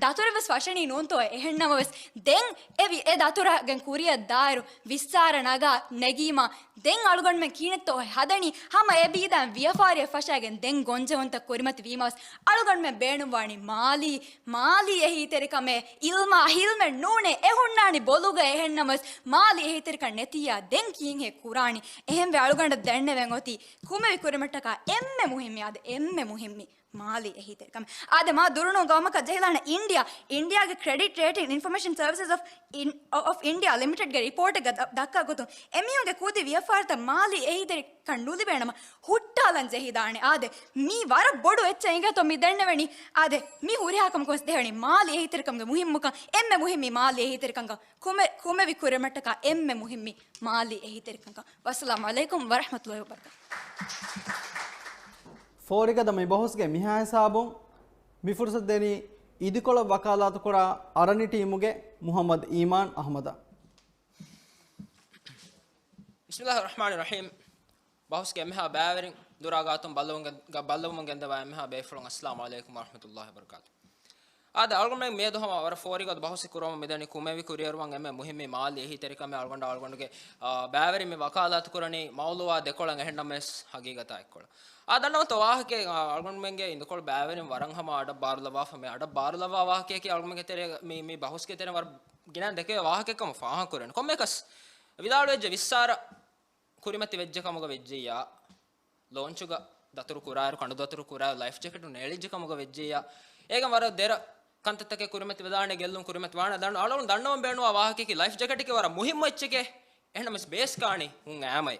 ދަތުރެއް ވެސް ފަށަނީ ނޫންތޯ؟ އެހެން ނަމަވެސް ދެން އެ ވި-، އެ ދަތުރަށް ގެން ކުރިއަށް ދާއިރު ވިއްސާރަ ނަގާ ނެގީމާ ދެން އަޅުގަނޑުމެން ކިހިނެއްތޯ ހަދަނީ؟ ހަމަ އެ ބީދާން ވިޔަފާރިއަށް ފަށާގެން ދެން ގޮންޖެހުންތައް ކުރިމަތި ވީމަވެސް އަޅުގަނޑުމެން ބޭނުންވާނީ މާލީ، މާލީ އެހީތެރިކަމެއް އިލްމާ ހިލްމެއް ނޫނޭ. އެ ހުންނާނީ ބޮލުގަ އެހެންނަމަވެސް މާލީ އެހީތެރިކަން ނެތިއްޔާ ދެން ކީއްހޭ ކުރާނީ؟ އެހެންވެ އަޅުގަނޑަށް ދެންނެވެން އޮތީ ކުމެވި ކުރިމައްޓަކާ އެންމެ މުހިއްމީ، އާދެ، އެންމެ މުހިއްމީ މާލީ އެހީތެރިކަމެއް. އާދެ، މާ ދުރުނޫން ގައުމަކަށް ޖެހިލާނެ އިންޑިއާ، އިންޑިއާގެ ކްރެޑިޓް ރޭޓިން އިންފޮމޭޝަން ސަރވިސަސް އޮފް އިން-، އޮފް އިންޑިއާ ލިމިޓެޑްގެ ރިޕޯޓެއްގަ ދަ-، ދައްކާ ގޮތުން އެމީހުންގެ ކުދި ވިޔަފާރިތައް މާލީ އެހީތެރިކަން ނުލިބޭނަމަ ހުއްޓާލަން ޖެހިދާނެ. އާދެ، މީ ވަރަށް ބޮޑު އެއްޗެއް އިނގޭތޯ މި ދެންނެވެނީ. އާދެ، މީ ހުރިހާ ކަމަކު ވެސް ދެވެނީ މާލީ އެހީތެރިކަމުގެ މުހިއްމުކަން، އެންމެ މުހިއްމީ މާލީ އެހީތެރިކަންކަން ކުމެ-، ކުމެވި ކުރިމައްޓަކާ އެންމެ މުހިއްމީ މާލީ އެހީތެރިކަންކަން. ވައްސަލާމު ޢަލައިކުމް ވަރަޙްމަތުﷲި ވަބަރަކާތުހު. ފޯރިގަދަ މި ބަހުސްގެ މިހާ ހިސާބުން މި ފުރުސަތު ދެނީ އިދިކޮޅަށް ވަކާލާތުކުރާ އަރަނި ޓީމުގެ މުޙައްމަދު އީމާން އަޙްމަދަށް. بسم الله الرحمن الرحيم. ބަހުސްގެ އެންމެހާ ބައިވެރިން، ދުރާ ގާތުން ބައްލަވަމުން ގެން-، ބައްލަވަމުން ގެންދަވާ އެންމެހާ ބޭފުޅުން، އައްސަލާމު ޢަލައިކުމް ވަރަޙްމަތުﷲި ވަބަރަކާތުހު. އާދެ، އަޅުގަނޑުމެން މިއަދު ހަމަ ވަރަށް ފޯރިގަދަ ބަހުސެއް ކުރަމުން މިދަނީ ކުމެވި ކުރިއެރުވަން އެންމެ މުހިއްމީ މާލީ އެހީތެރިކަމެއް. އަޅުގަނޑު އަޅުގަނޑުގެ، އާ، ބައިވެރިން މި ވަކާލާތު ކުރަނީ މައުލޫއާ ދެކޮޅަށް އެހެންނަމަވެސް ހަގީގަތާ އެއްކޮޅަށް. އާ، ދަންނަވަންތޯ ވާހަކައެއް، އާ، އަޅުގަނޑުމެންގެ އިންދުކޮޅު ބައިވެރިން ވަރަށް ހަމަ އަޑަށް ބާރުލައްވާފަ، މި އަޑަށް ބާރުލައްވާ ވާހަކައަކީ އަޅުގަނޑުމެންގެ ތެރޭ މި، މި ބަހުސްގެ ތެރެ ވަރަށް ގިނަ ދެކެވޭ ވާހަކައެއް ކަމަށް ފާހަގަކުރެވެން. ކޮންމެއަކަސް ވިދާޅުވެއްޖެ ވިއްސާރަ ކުރިމަތި ވެއްޖެ ކަމުގަ ވެއްޖެއްޔާ، ލޯންޗުގަ ދަތުރު ކުރާއިރު، ކަނޑު ދަތުރު ކުރާއިރު ލައިފް ޖެކެޓު ނޭޅިއްޖެ ކަމުގަ ވެއްޖެއްޔާ، އޭގެ ވަރަށް ދެރަ ކަންތައްތަކެއް ކުރިމަތި ވެދާނެ، ގެއްލުން ކުރިމަތި ވާނެ. ދަން-، އަޅުގަނޑު ދަންނަވަން ބޭނުންވާ ވާހަކައަކީ ލައިފް ޖެކެޓަކީ ވަރަށް މުހިއްމު އެއްޗެކޭ. އެހެންނަމަވެސް ބޭސް ކާނީ ހުން އައިމައި.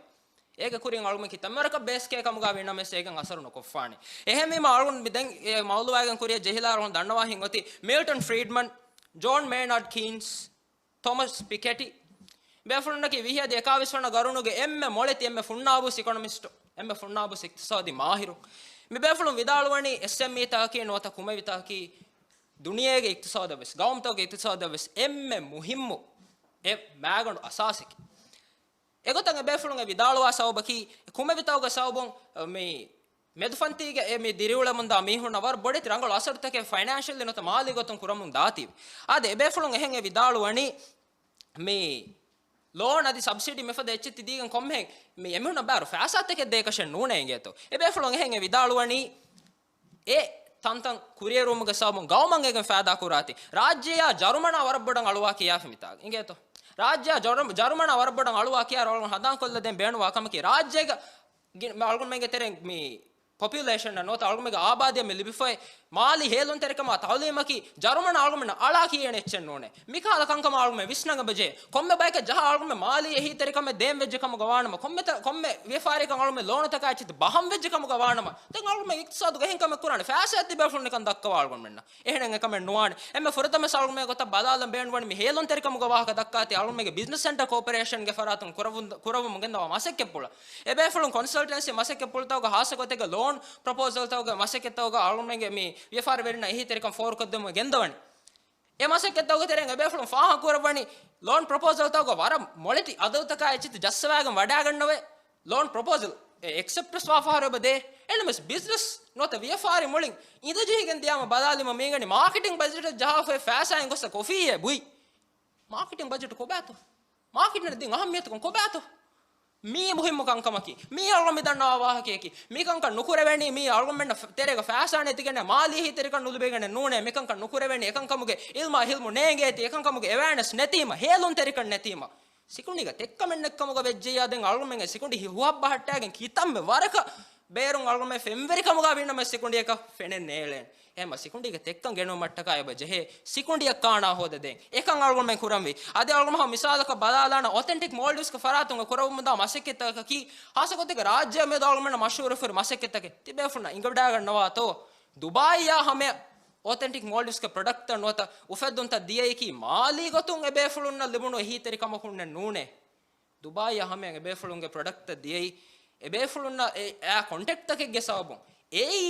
އޭގެ ކުރިން އަޅުގަނޑު ކިތަންމެ ވަރަކަށް ބޭސް ކޭ ކަމުގަ ވީނަމަވެސް އޭގެން އަސަރު ނުކޮށްފާނެ. އެހެންވީމަ އަޅުގަނޑު މި ދެން އެ މައުލޫއާގެން ކުރިއަށް ޖެހިލާ އަޅުގަނޑު ދަންނަވާ ހިތް އޮތީ މިލްޓަން ފްރީޑްމަން، ޖޯން މޭނާޑް ކީންސް، ތޯމަސް ޕިކެޓީ ބޭފުޅުންނަކީ ވިހި އަދި އެކާވީސް ވަނަ ގަރުނުގެ އެންމެ މޮޅެތި، އެންމެ ފުންނާބުސް އިކޮނޮމިސްޓު، އެންމެ ފުންނާބުސް އިޤްތިޞާދީ މާހިރު. މި ބޭފުޅުން ވިދާޅުވަނީ އެސްއެމްއީތަކަކީ ނުވަތަ ކުމެވިތަކަކީ ދުނިޔޭގެ އިޤްތިޞާދަށް ވެސް، ގައުމުތަކުގެ އިޤްތިޞާދަށް ވެސް އެންމެ މުހިއްމު އެއް މައިގަނޑު އަސާސެކޭ. އެގޮތަށް އެބޭފުޅުން އެ ވިދާޅުވާ ސަބަބަކީ، ކުމެވިތަކުގެ ސަބަބުން މި މެދުފަންތީގެ އެ މި ދިރިއުޅެމުންދާ މީހުންނަށް ވަރަށް ބޮޑެތި ރަނގަޅު އަސަރުތަކެއް ފައިނޭންޝަލް ނުވަތަ މާލީ ގޮތުން ކުރަމުން ދާތީވެ. އާދެ، އެބޭފުޅުން އެހެން އެ ވިދާޅުވަނީ މި ލޯން އަދި ސަބްސިޑީ މިފަދަ އެއްޗެއް ތި ދީގެން ކޮންމެހެން މި އެމީހުންނަށް ބާރު ފައިސާތަކެއް ދޭކަށެއް ނޫނޭ އިނގޭތޯ. އެބޭފުޅުން އެހެން އެ ވިދާޅުވަނީ އެ ތަންތަން ކުރިއެރުވުމުގެ ސަބަބުން ގައުމަށް އޭގެން ފައިދާ ކުރާތީ. ރާއްޖެއާ ޖަރުމަނާ ވަރަށް ބޮޑަށް އަޅުވާ ކިޔާފި މިތާގަ އިނގޭތޯ. ރާއްޖެއާ ޖަރު-، ޖަރުމަނާ ވަރަށް ބޮޑަށް އަޅުވާ ކިޔާ ރޯޅުން ހަނދާންކޮށްލަދޭން ބޭނުންވާ ކަމަކީ، ރާއްޖޭގަ ގި-، މި އަޅުގަނޑުމެންގެ ތެރެއިން މި ޕޮޕިއުލޭޝަން ނުވަތަ އަޅުގަނޑުމެންގެ އާބާދީއަށް މި ލިބިފައި މާލީ ހޭލުންތެރިކަމާ ތައުލީމަކީ ޖަރުމަނަށް އަޅުގަނޑުމެންނަށް އަޅާ ކިޔޭނެ އެއްޗެއް ނޫނޭ. މިކަހަލަ ކަންކަމަށް އަޅުގަނޑުމެން ވިސްނަން އެބަޖެހޭ. ކޮންމެ ބަޔަކަށް ޖަހާ އަޅުގަނޑުމެން މާލީ އެހީތެރިކަމެއް ދޭން ވެއްޖެ ކަމުގަ ވާނަމަ، ކޮންމެ ތަ-، ކޮންމެ ވިޔަފާރިއަކަށް އަޅުގަނޑުމެން ލޯނުތަކާ އެއްޗެތި ބަހަން ވެއްޖެ ކަމުގަ ވާނަމަ، ދެން އަޅުގަނޑުމެން އިޤްތިޞާދުގަ އެހެން ކަމެއް ކުރާނެ ފައިސާ އެއް ތިބޭފުޅުން ނިކަން ދައްކަވާ އަޅުގަނޑުމެންނަށް. އެހެނެއް އެކަމެއް ނުވާނެ. އެންމެ ފުރަތަމަ އަޅުގަނޑުމެން ގޮތަށް ބަލާލަން ބޭނުންވަނީ މި ހޭލުންތެރިކަމުގެ ވާހަކަ ދައްކާތީ އަޅުގަނޑުމެންގެ ބިޒްނަސް ސެންޓަރ ކޯޕަރޭޝަންގެ ފަރާތުން ކުރަވުން-، ކުރަވަމުން ގެންދަވާ މަސައްކަތްޕުޅަށް. އެބޭފުޅުން ކޮންސަލްޓެންސީ މަސައްކަތްޕުޅުތަކުގަ ހާއްސަ ގޮތެއްގަ ލޯން ޕްރޮޕޯސަލްތަކުގެ މަސައްކަތްތަކުގަ އަޅުގަނޑުމެންގެ މި ވިޔަފާރިވެރިންނަށް އެހީތެރިކަން ފޯރުކޮށްދެމުން ގެންދަވަނީ. އެ މަސައްކަތްތަކުގެ ތެރެއިން އެބޭފުޅުން ފާހަގަކުރައްވަނީ ލޯން ޕްރޮޕޯސަލްތަކުގަ ވަރަށް މޮޅެތި އަދަދުތަކާ އެއްޗެތި ޖައްސަވާގެން ވަޑާގަންނަވައި، ލޯން ޕްރޮޕޯސަލް އެ އެކްސެޕްޓްވެސް ވާ ފަހަރު އެބަ ދޭ. އެންމެސް ބިޒްނަސް ނުވަތަ ވިޔަފާރި މުޅިން އިނދަޖެހިގެން ދިޔާމަ ބަލާލީމަ މީގަނޑި މާކެޓިން ބަޖެޓެއް ޖަހާފައި ފައިސާއިން ގޮއްސަ ކޮފީއޭ ބުއި. މާކެޓިން ބަޖެޓް ކޮބާތޯ؟ މާކެޓިން ދިން އަހައްމިޔަތުކަން ކޮބާތޯ؟ މީ މުހިއްމު ކަންކަމަކީ. މީ އަޅުގަނޑު މި ދަންނަވާ ވާހަކަޔަކީ. މިކަންކަން ނުކުރެވެނީ މީ އަޅުގަނޑުމެންނަށް ތެރޭގަ ފައިސާ ނެތިގެން މާލީ އެހީތެރިކަން ނުލިބިގެން ނޫނޭ. މިކަންކަން ނުކުރެވެނީ އެކަންކަމުގެ އިލްމާ ހިލްމު ނޭނގޭތީ، އެކަންކަމުގެ އެވެއަރނެސް ނެތީމަ، ހޭލުންތެރިކަން ނެތީމަ. ސިކުނޑީގަ ތެއްކަމެއް ނެތްކަމުގަ ވެއްޖެއްޔާ ދެން އަޅުގަނޑުމެންގެ ސިކުނޑި ހި-، ހުހަށް ބަހައްޓާގެން ކިތަންމެ ވަރަކަށް ބޭރުން އަޅުގަނޑުމެން ފެންވެރިކަމުގަ ވީނަމަ ސިކުނޑިއަކަށް ފެނެއް ނޭޅޭނެ. އެހެންމަ ސިކުނޑީގެ ތެއްކަން ގެނުމަށްޓަކާ އެބަ ޖެހޭ ސިކުނޑިއަށް ކާނާ ހޯދަދޭން. އެކަން އަޅުގަނޑުމެން ކުރަންވީ. އަދި އަޅުގަނޑު މިސާލަކަށް ބަލާލާނަ އޮތެންޓިކް މޯލްޑިވްސްގެ ފަރާތުން ކުރައްވަމުންދާ މަސައްކަތްތަކަކީ ހާއްސަ ގޮތެއްގަ ރާއްޖެއަށް މިއަދު އަޅުގަނޑުމެންނަށް މަޝްހޫރު ފުރި މަސައްކަތްތަކެއް ތިބޭފުޅުންނަށް އިނގިވަޑައިގަންނަވާތޯ؟ ދުބާއީއާ ހަމަޔަށް އޮތެންޓިކް މޯލްޑިވްސްގެ ޕްރޮޑަކްޓްތައް ނުވަތަ އުފެއްދުންތައް ދިޔައީކީ މާލީ ގޮތުން އެބޭފުޅުންނަށް ލިބުނު އެހީތެރިކަމަކުންނެއް ނޫނޭ. ދުބާއީއާ ހަމަޔަށް އެބޭފުޅުންގެ ޕްރޮޑަކްޓްތައް ދިޔައީ އެބޭފުޅުންނަށް އެ، އެ ކޮންޓެކްޓްތަކެއްގެ ސަބަބުން އެއީ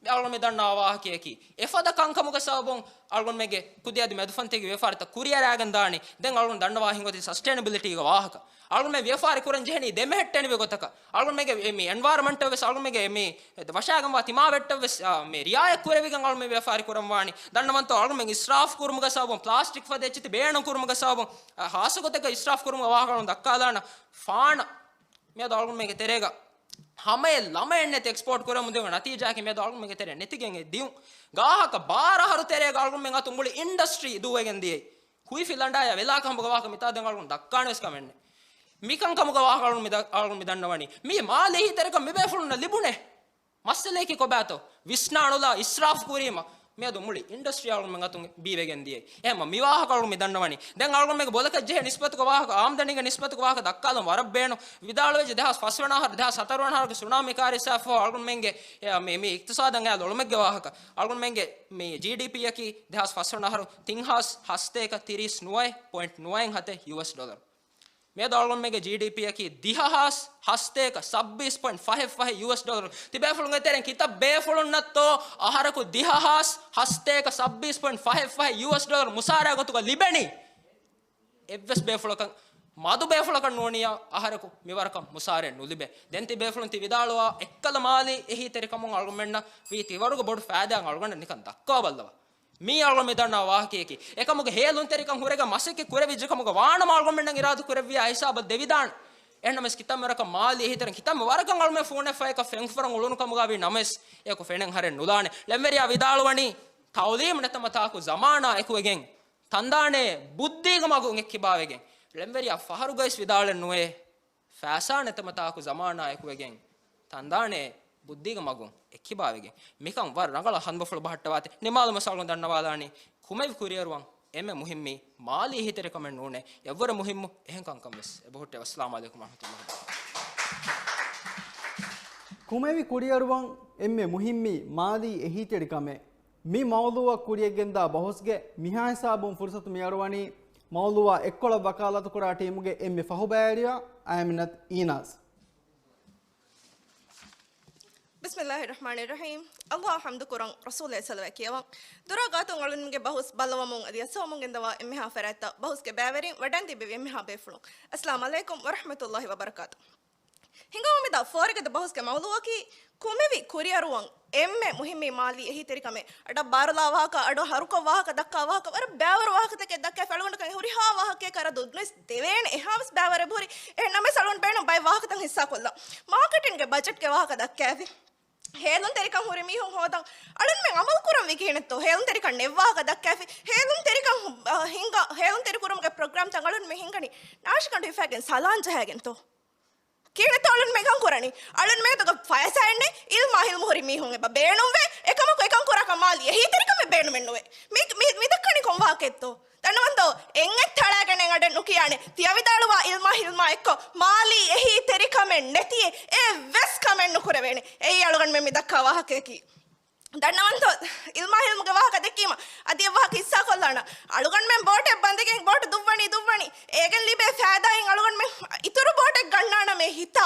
އަޅުގަނޑު މި ދަންނަވާ ވާހަކަޔަކީ. އެފަދަ ކަންކަމުގެ ސަބަބުން އަޅުގަނޑުމެންގެ ކުދި އަދި މެދުފަންތީގެ ވިޔަފާރިތައް ކުރިއަރާގެން ދާނީ. ދެން އަޅުގަނޑު ދަންނަވާ ހިނގޮތީ ސަސްޓެއިނަބިލިޓީގެ ވާހަކަ. އަޅުގަނޑުމެން ވިޔަފާރި ކުރަން ޖެހެނީ ދެމެހެއްޓެނިވި ގޮތަކަށް. އަޅުގަނޑުމެންގެ މި އެންވަޔަރަމަންޓަށް ވެސް، އަޅުގަނޑުމެންގެ މި ވަށާގެންވާ ތިމާވެއްޓަށް ވެސް، އާ، މި ރިއާޔަތް ކުރެވިގެން އަޅުގަނޑުމެން ވިޔަފާރި ކުރަން ވާނީ. ދަންނަވަންތޯ އަޅުގަނޑުމެން އިސްރާފް ކުރުމުގެ ސަބަބުން، ޕްލާސްޓިކް ފަދަ އެއްޗެތި ބޭނުން ކުރުމުގެ ސަބަބުން، އާ، ހާއްސަ ގޮތެއްގަ އިސްރާފް ކުރުމުގެ ވާހަކަ އަޅުގަނޑު ދައްކާލާނަން. ފާނަ މިއަދު އަޅުގަނޑުމެންގެ ތެރޭގަ ހަމައެއް ލަމައެއް ނެތި އެކްސްޕޯޓް ކުރަމުން ދިޔުމުގެ ނަތީޖާއަކީ މިއަދު އަޅުގަނޑުމެންގެ ތެރެއަށް ނެތިގެން އެ ދިޔުން. ގާހަކަ ބާރަ އަހަރު ތެރޭގަ އަޅުގަނޑުމެން އަތުން މުޅި އިންޑަސްޓްރީ ދޫވެގެން ދިޔައީ. ހުއިފި ލަނޑާޔާ ވެލާ ކަމުގެ ވާހަކަ މިތާ ދެން އަޅުގަނޑު ދައްކާނެ ވެސް ކަމެއް ނެތް. މިކަން ކަމުގެ ވާހަކަ އަޅުގަނޑު މި ދަ-، އަޅުގަނޑު މި ދަންނަވަނީ. މީ މާލީ އެހީތެރިކަން މިބޭފުޅުންނަށް ލިބުނޭ. މައްސަލަޔަކީ ކޮބާތޯ؟ ވިސްނާނުލާ އިސްރާފް ކުރީމަ މިއަދު މުޅި އިންޑަސްޓްރީ އަޅުގަނޑުމެން އަތުން ބީވެގެން ދިޔައީ. އެހެންމަ މި ވާހަކަ އަޅުގަނޑު މި ދަންނަވަނީ. ދެން އަޅުގަނޑުމެންގެ ބޮލަކަށް ޖެހޭ ނިސްބަތުގެ ވާހަކަ، އާމްދަނީގެ ނިސްބަތުގެ ވާހަކަ ދައްކާލަން ވަރަށް ބޭނުން. ވިދާޅުވެއްޖެ ދެހާސް ފަސްވަނަ އަހަރު، ދެހާސް ހަތަރު ވަނަ އަހަރުގެ ސުނާމީ ކާރިސާފަ އަޅުގަނޑުމެންގެ، އެ، މި، މި އިޤްތިޞާދަށް އައި ލޮޅުމެއްގެ ވާހަކަ. އަޅުގަނޑުމެންގެ މި ޖީޑީޕީއަކީ ދެހާސް ފަސްވަނަ އަހަރު ތިން ހާސް ހަސަތޭކަ ތިރީސް ނުވައެއް ޕޮއިންޓް ނުވައެއް ހަތެއް ޔޫއެސް ޑޮލަރު. މިއަދު އަޅުގަނޑުމެންގެ ޖީޑީޕީއަކީ ދިހަ ހާސް ހަސަތޭކަ ސައްބީސް ޕޮއިންޓް ފަހެއް ފަހެއް ޔޫއެސް ޑޮލަރު. ތިބޭފުޅުންގެ ތެރެއިން ކިތައް ބޭފުޅުންނަށްތޯ އަހަރަކު ދިހަ ހާސް ހަސަތޭކަ ސައްބީސް ޕޮއިންޓް ފަހެއް ފަހެއް ޔޫއެސް ޑޮލަރު މުސާރަ ގޮތުގަ ލިބެނީ؟ އެއްވެސް ބޭފުޅަކަށް، މަދު ބޭފުޅަކަށް ނޫނިއްޔާ އަހަރަކު މިވަރަކަށް މުސާރައެއް ނުލިބޭ. ދެން ތި ބޭފުޅުން ތި ވިދާޅުވާ އެއްކަލަ މާލީ އެހީތެރިކަމުން އަޅުގަނޑުމެންނަށް ވީ ތިވަރުގެ ބޮޑު ފައިދާއަށް އަޅުގަނޑަށް ނިކަން ދައްކާބައްލަވާ. މީ އަޅުގަނޑު މި ދަންނަވާ ވާހަކަޔަކީ. އެކަމުގެ ހޭލުންތެރިކަން ހުރެގެން މަސައްކަތް ކުރެވިއްޖެ ކަމުގަ ވާނަމަ އަޅުގަނޑުމެންނަށް އިރާދަ ކުރެއްވިޔާ ހިސާބަށް ދެވިދާނެ. އެހެންނަމަވެސް ކިތަންމެ ވަރަކަށް މާލީ އެހީތެރިކަން ކިތަންމެ ވަރަކަށް އަޅުމެން ފޫނެއް ފަޔަކަށް ފެންފުރަން އުޅުނު ކަމުގަ ވީ ނަމަވެސް އެޔަކު ފެނެއް ހަރެއް ނުލާނެ. ޅެންވެރިޔާ ވިދާޅުވަނީ ތައުލީމް ނެތަމަ ތާކު ޒަމާނާ އެކުވެގެން ތަންދާނޭ ބުއްދީގެ މަގުން އެއްކިބާވެގެން. ޅެންވެރިޔާ ފަހަރުގައިސް ވިދާޅެއް ނުވޭ. ފައިސާ ނެތަމަ ތާކު ޒަމާނާ އެކުވެގެން ތަންދާނޭ ބުއްދީގެ މަގުން އެއްކިބާވެގެން. މިކަން ވަރަށް ރަނގަޅަށް ހަނދުމަފުޅު ބަހައްޓަވާތި. ނިމާލުމަސް އަޅުގަނޑު ދަންނަވާލާނީ ކުމެވި ކުރިއެރުވަން އެންމެ މުހިއްމީ މާލީ އެހީތެރިކަމެއް ނޫނޭ. އެއްވަރަށް މުހިއްމު އެހެން ކަންކަން ވެސް. އެބަހުއްޓޭ. ވައްސަލާމު ޢަލައިކުމް ވަރަޙްމަތުﷲ ވަބަރަކާތުހު. ކުމެވި ކުރިއެރުވަން އެންމެ މުހިއްމީ މާލީ އެހީތެރިކަމެއް. މި މައުޟޫޢަށް ކުރިޔަށްގެންދާ ބަހުސްގެ މިހާ ހިސާބުން ފުރުޞަތު މިއަޅުވަނީ މައުޟޫޢާ އެއްކޮޅަށް ވަކާލަތުކުރާ ޓީމުގެ އެންމެ ފަހުބައިވެރިޔާ އައިމިނަތު އީނާޒް. ބިސްމިﷲ އައްރަޙްމާނި އައްރަޙީމް. ﷲ އަށް ޙަމްދު ކުރަން، ރަސޫލާއި ޞަލަވާތް ކިޔަވަން. ދުރާ ގާތުން އަޅުންގެ ބަހުސް ބައްލަވަމުން އަދި އައްސަވަމުން ގެންދަވާ އެންމެހާ ފަރާތްތައް ބަހުސްގެ ބައިވެރިން ވަޑައިން ތިއްބެވި އެންމެހާ ބޭފުޅުން. އައްސަލާމު ޢަލައިކުމް ވަރަޙްމަތުﷲ ވަބަރަކާތުހު. ހިނގަމުން މިދާ ފޯރިގަދަ ބަހުސްގެ މައުޟޫޢަކީ ކުމެވި ކުރިއަރުވަން އެންމެ މުހިއްމީ މާލީ އެހީތެރިކަމެއް. އަޑަށް ބާރުލާ ވާހަކަ، އަޑު ހަރުކޮށް ވާހަކަ ދައްކާ ވާހަކަ، ވަރަށް ބައިވަރު ވާހަކަތަކެއް ދައްކާފަ އަޅުގަނޑަކަށް ހުރިހާ ވާހަކައެއް ކަރަދު ނުވެސް ދެވޭނެ. އެހާވެސް ބައިވަރެއް ހުރި. އެހެންނަމަވެސް އަޅުގަނޑު ބޭނުން ބައެއް ވާހަކަތައް ހިއްސާކޮށްލަން. މާކެޓިންގެ ބަޖެޓްގެ ވާހަކަ ދައްކާފި. ހޭލުންތެރިކަން ހުރި މީހުން ހޯދަން އަޅުންމެން އަމަލު ކުރަންވީ ކިހިނެއްތޯ؟ ހޭލުންތެރިކަން ނެތް ވާހަކަ ދައްކާފި. ހޭލުންތެރިކަން ހު-، އަ، ހިނގާ، ހޭލުންތެރި ކުރުމުގެ ޕްރޮގްރާމްތައް އަޅުންމެން ހިންގަނީ ނާށިގަނޑު ހިފައިގެން ސަލާން ޖަހައިގެންތޯ؟ ކިހިނެއްތޯ އަޅުންމެން އެކަން ކުރަނީ؟ އަޅުންމެ އަތުގަ ފައިސާއެއް ނެތް، އިލްމާ ހިލްމު ހުރި މީހުން އެބަ ބޭނުންވޭ. އެކަމަކު އެކަން ކުރާކަށް މާލީ އެހީތެރިކަމެއް ބޭނުމެއް ނުވޭ. މި، މި، މި ދައްކަނީ ކޮން ވާހަކައެއްތޯ؟ ދަންނަވަންތޯ؟ އެން އެއް ތަޅާގެނެއް އަޑެއް ނުކިޔާނެ. ތިޔަ ވިދާޅުވާ އިލްމާ ހިލްމާ އެއްކޮށް މާލީ އެހީތެރިކަމެއް ނެތިއޭ. އެއްވެސް ކަމެއް ނުކުރެވޭނެ. އެއީ އަޅުގަނޑުމެން މި ދައްކާ ވާހަކަޔަކީ. ދަންނަވަންތޯ؟ އިލްމާ ހިލްމުގެ ވާހަކަ ދެއްކީމަ އަދި އެއް ވާހަކަ ހިއްސާކޮށްލާނަ. އަޅުގަނޑުމެން ބޯޓެއް ބަނދެގެން ބޯޓު ދުއްވަނީ، ދުއްވަނީ. އޭގެން ލިބޭ ފައިދާއިން އަޅުގަނޑުމެން އިތުރު ބޯޓެއް ގަންނާނަމޭ ހިތާ،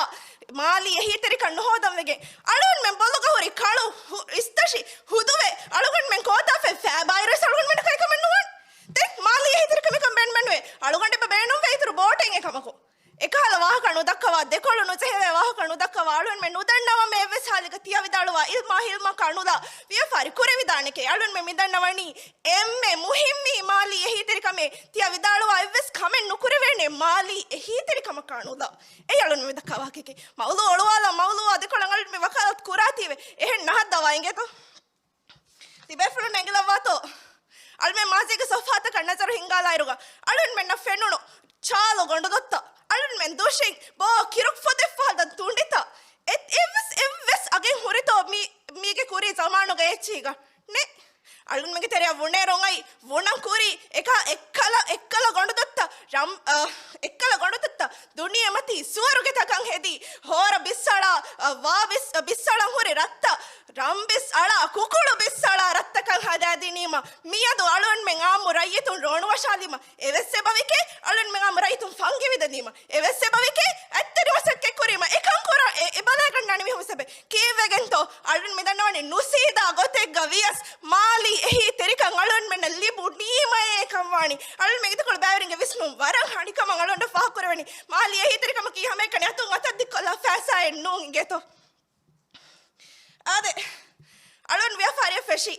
މާލީ އެހީތެރިކަން ނުހޯދަން ވެގެން. އަޅުގަނޑުމެން ބޮލުގަ ހުރި ކަޅު ހު-، އިސްތަށި ހުދުވެ، އަޅުގަނޑުމެން ކޯތާފަތް ފައިބާއިރުވެސް އަޅުގަނޑުމެން ކައިކަމެއް ނުވާން. ދެން މާލީ އެހީތެރިކަމެއް ބޭނުމެއް ނުވޭ. އަޅުގަނޑު އެބަ ބޭނުންވޭ އިތުރު ބޯޓެއް އެކަމަކު. އެކަހަލަ ވާހަކަ ނުދައްކަވާ، ދެކޮޅު ނުޖެހެވޭ ވާހަކަ ނުދައްކަވާ، އަޅުންމެ ނުދަންނަވަމޭ އެއްވެސް ހާލެއްގަ ތިޔަ ވިދާޅުވާ އިލްމާ ހިލްމަކާ ނުލާ ވިޔަފާރި ކުރެވިދާނެކޭ. އަޅުންމެ މި ދަންނަވަނީ އެންމެ މުހިއްމީ މާލީ އެހީތެރިކަމޭ. ތިޔަ ވިދާޅުވާ އެއްވެސް ކަމެއް ނުކުރެވޭނެ މާލީ އެހީތެރިކަމަކާ ނުލާ. އެއީ އަޅުންމެ މި ދައްކާ ވާހަކައެކޭ. މައުޟޫޢު އޮޅުވާލާ، މައުޟޫޢާ ދެކޮޅަށް އަޅުންމެ ވަކާލަތު ކުރާތީވެ. އެހެން ނަހައްދަވާ އިނގޭތޯ؟ ތިބޭފުޅުން އެނގިލައްވާތޯ؟ އަޅުމެން މާޒީގެ ޞަފްޙާތަކަށް ނަޒަރު ހިންގާލާއިރުގަ، އަޅުންމެންނަށް ފެނުނު ޗާލު ގޮނޑުދޮއްތައް، އަޅުންމެން ދުށިން ބޯ ކިރުކް ފޮދެއް ފަހަދަން ތުނޑިތައް، އެ-، އެއްވެސް، އެއްވެސް އަގެއް ހުރިތޯ މީ-، މީގެ ކުރީ ޒަމާނުގަ އެއްޗީގަ؟ ނެ. އަޅުންމެންގެ ތެރެއަށް ވުނޭރުން އައި، ވުނަން ކުރީ، އެކަ-، އެއްކަލަ، އެއްކަލަ ގޮނޑުދޮއްތައް، ރަމް-، އަ، އެއްކަލަ ގޮނޑުދޮއްތައް، ދުނިޔެމަތީ ސުވަރުގެތަކަށް ހެދީ، ހޯރަ ބިސްއަޅާ، އަ، ވާ ބިސް-، އަ، ބިސްއަޅަން ހުރި ރަށްތައް، ރަންބިސް އަޅާ ކުކުޅު ބިސްއަޅާ ރަށްތަކަށް ހަދާދިނީމަ، މިއަދު އަޅުންމެން އާއްމު ރައްޔިތުން ރޯނުވަށާލީމަ، އެވެސް އެބަވިކޭ، އަޅުންމެން އާއްމު ރައްޔިތުން ފަންގިވިދަނީމަ، އެވެސް އެބަވިކޭ، އަތްތެރި މަސައްކަތްކުރީމަ، އެކަން ކުރާ، އެ، އެބަލާ މި ދަންނަވަނީ ނުސީދާ ގޮތެއްގަ ވިޔަސް މާލީ އެހީތެރިކަން އަޅުންމެންނަށް ލިބުނީމައޭ ކަން ވާނީ. އަޅުންމެން އިދިކޮޅު ބައިވެރިންގެ ވިސްނުން ވަރަށް ހަނިކަމަށް އަޅުންނަށް ފާހަގަކުރެވެނީ. މާލީ އެހީތެރިކަމަކީ ހަމައެކަނި އަތުން އަތަށް ދިއްކޮށްލާ ފައިސާއެއް ނޫން އިނގޭތޯ. އާދެ، އަޅުން ވިޔަފާރިއަށް ފެށީ.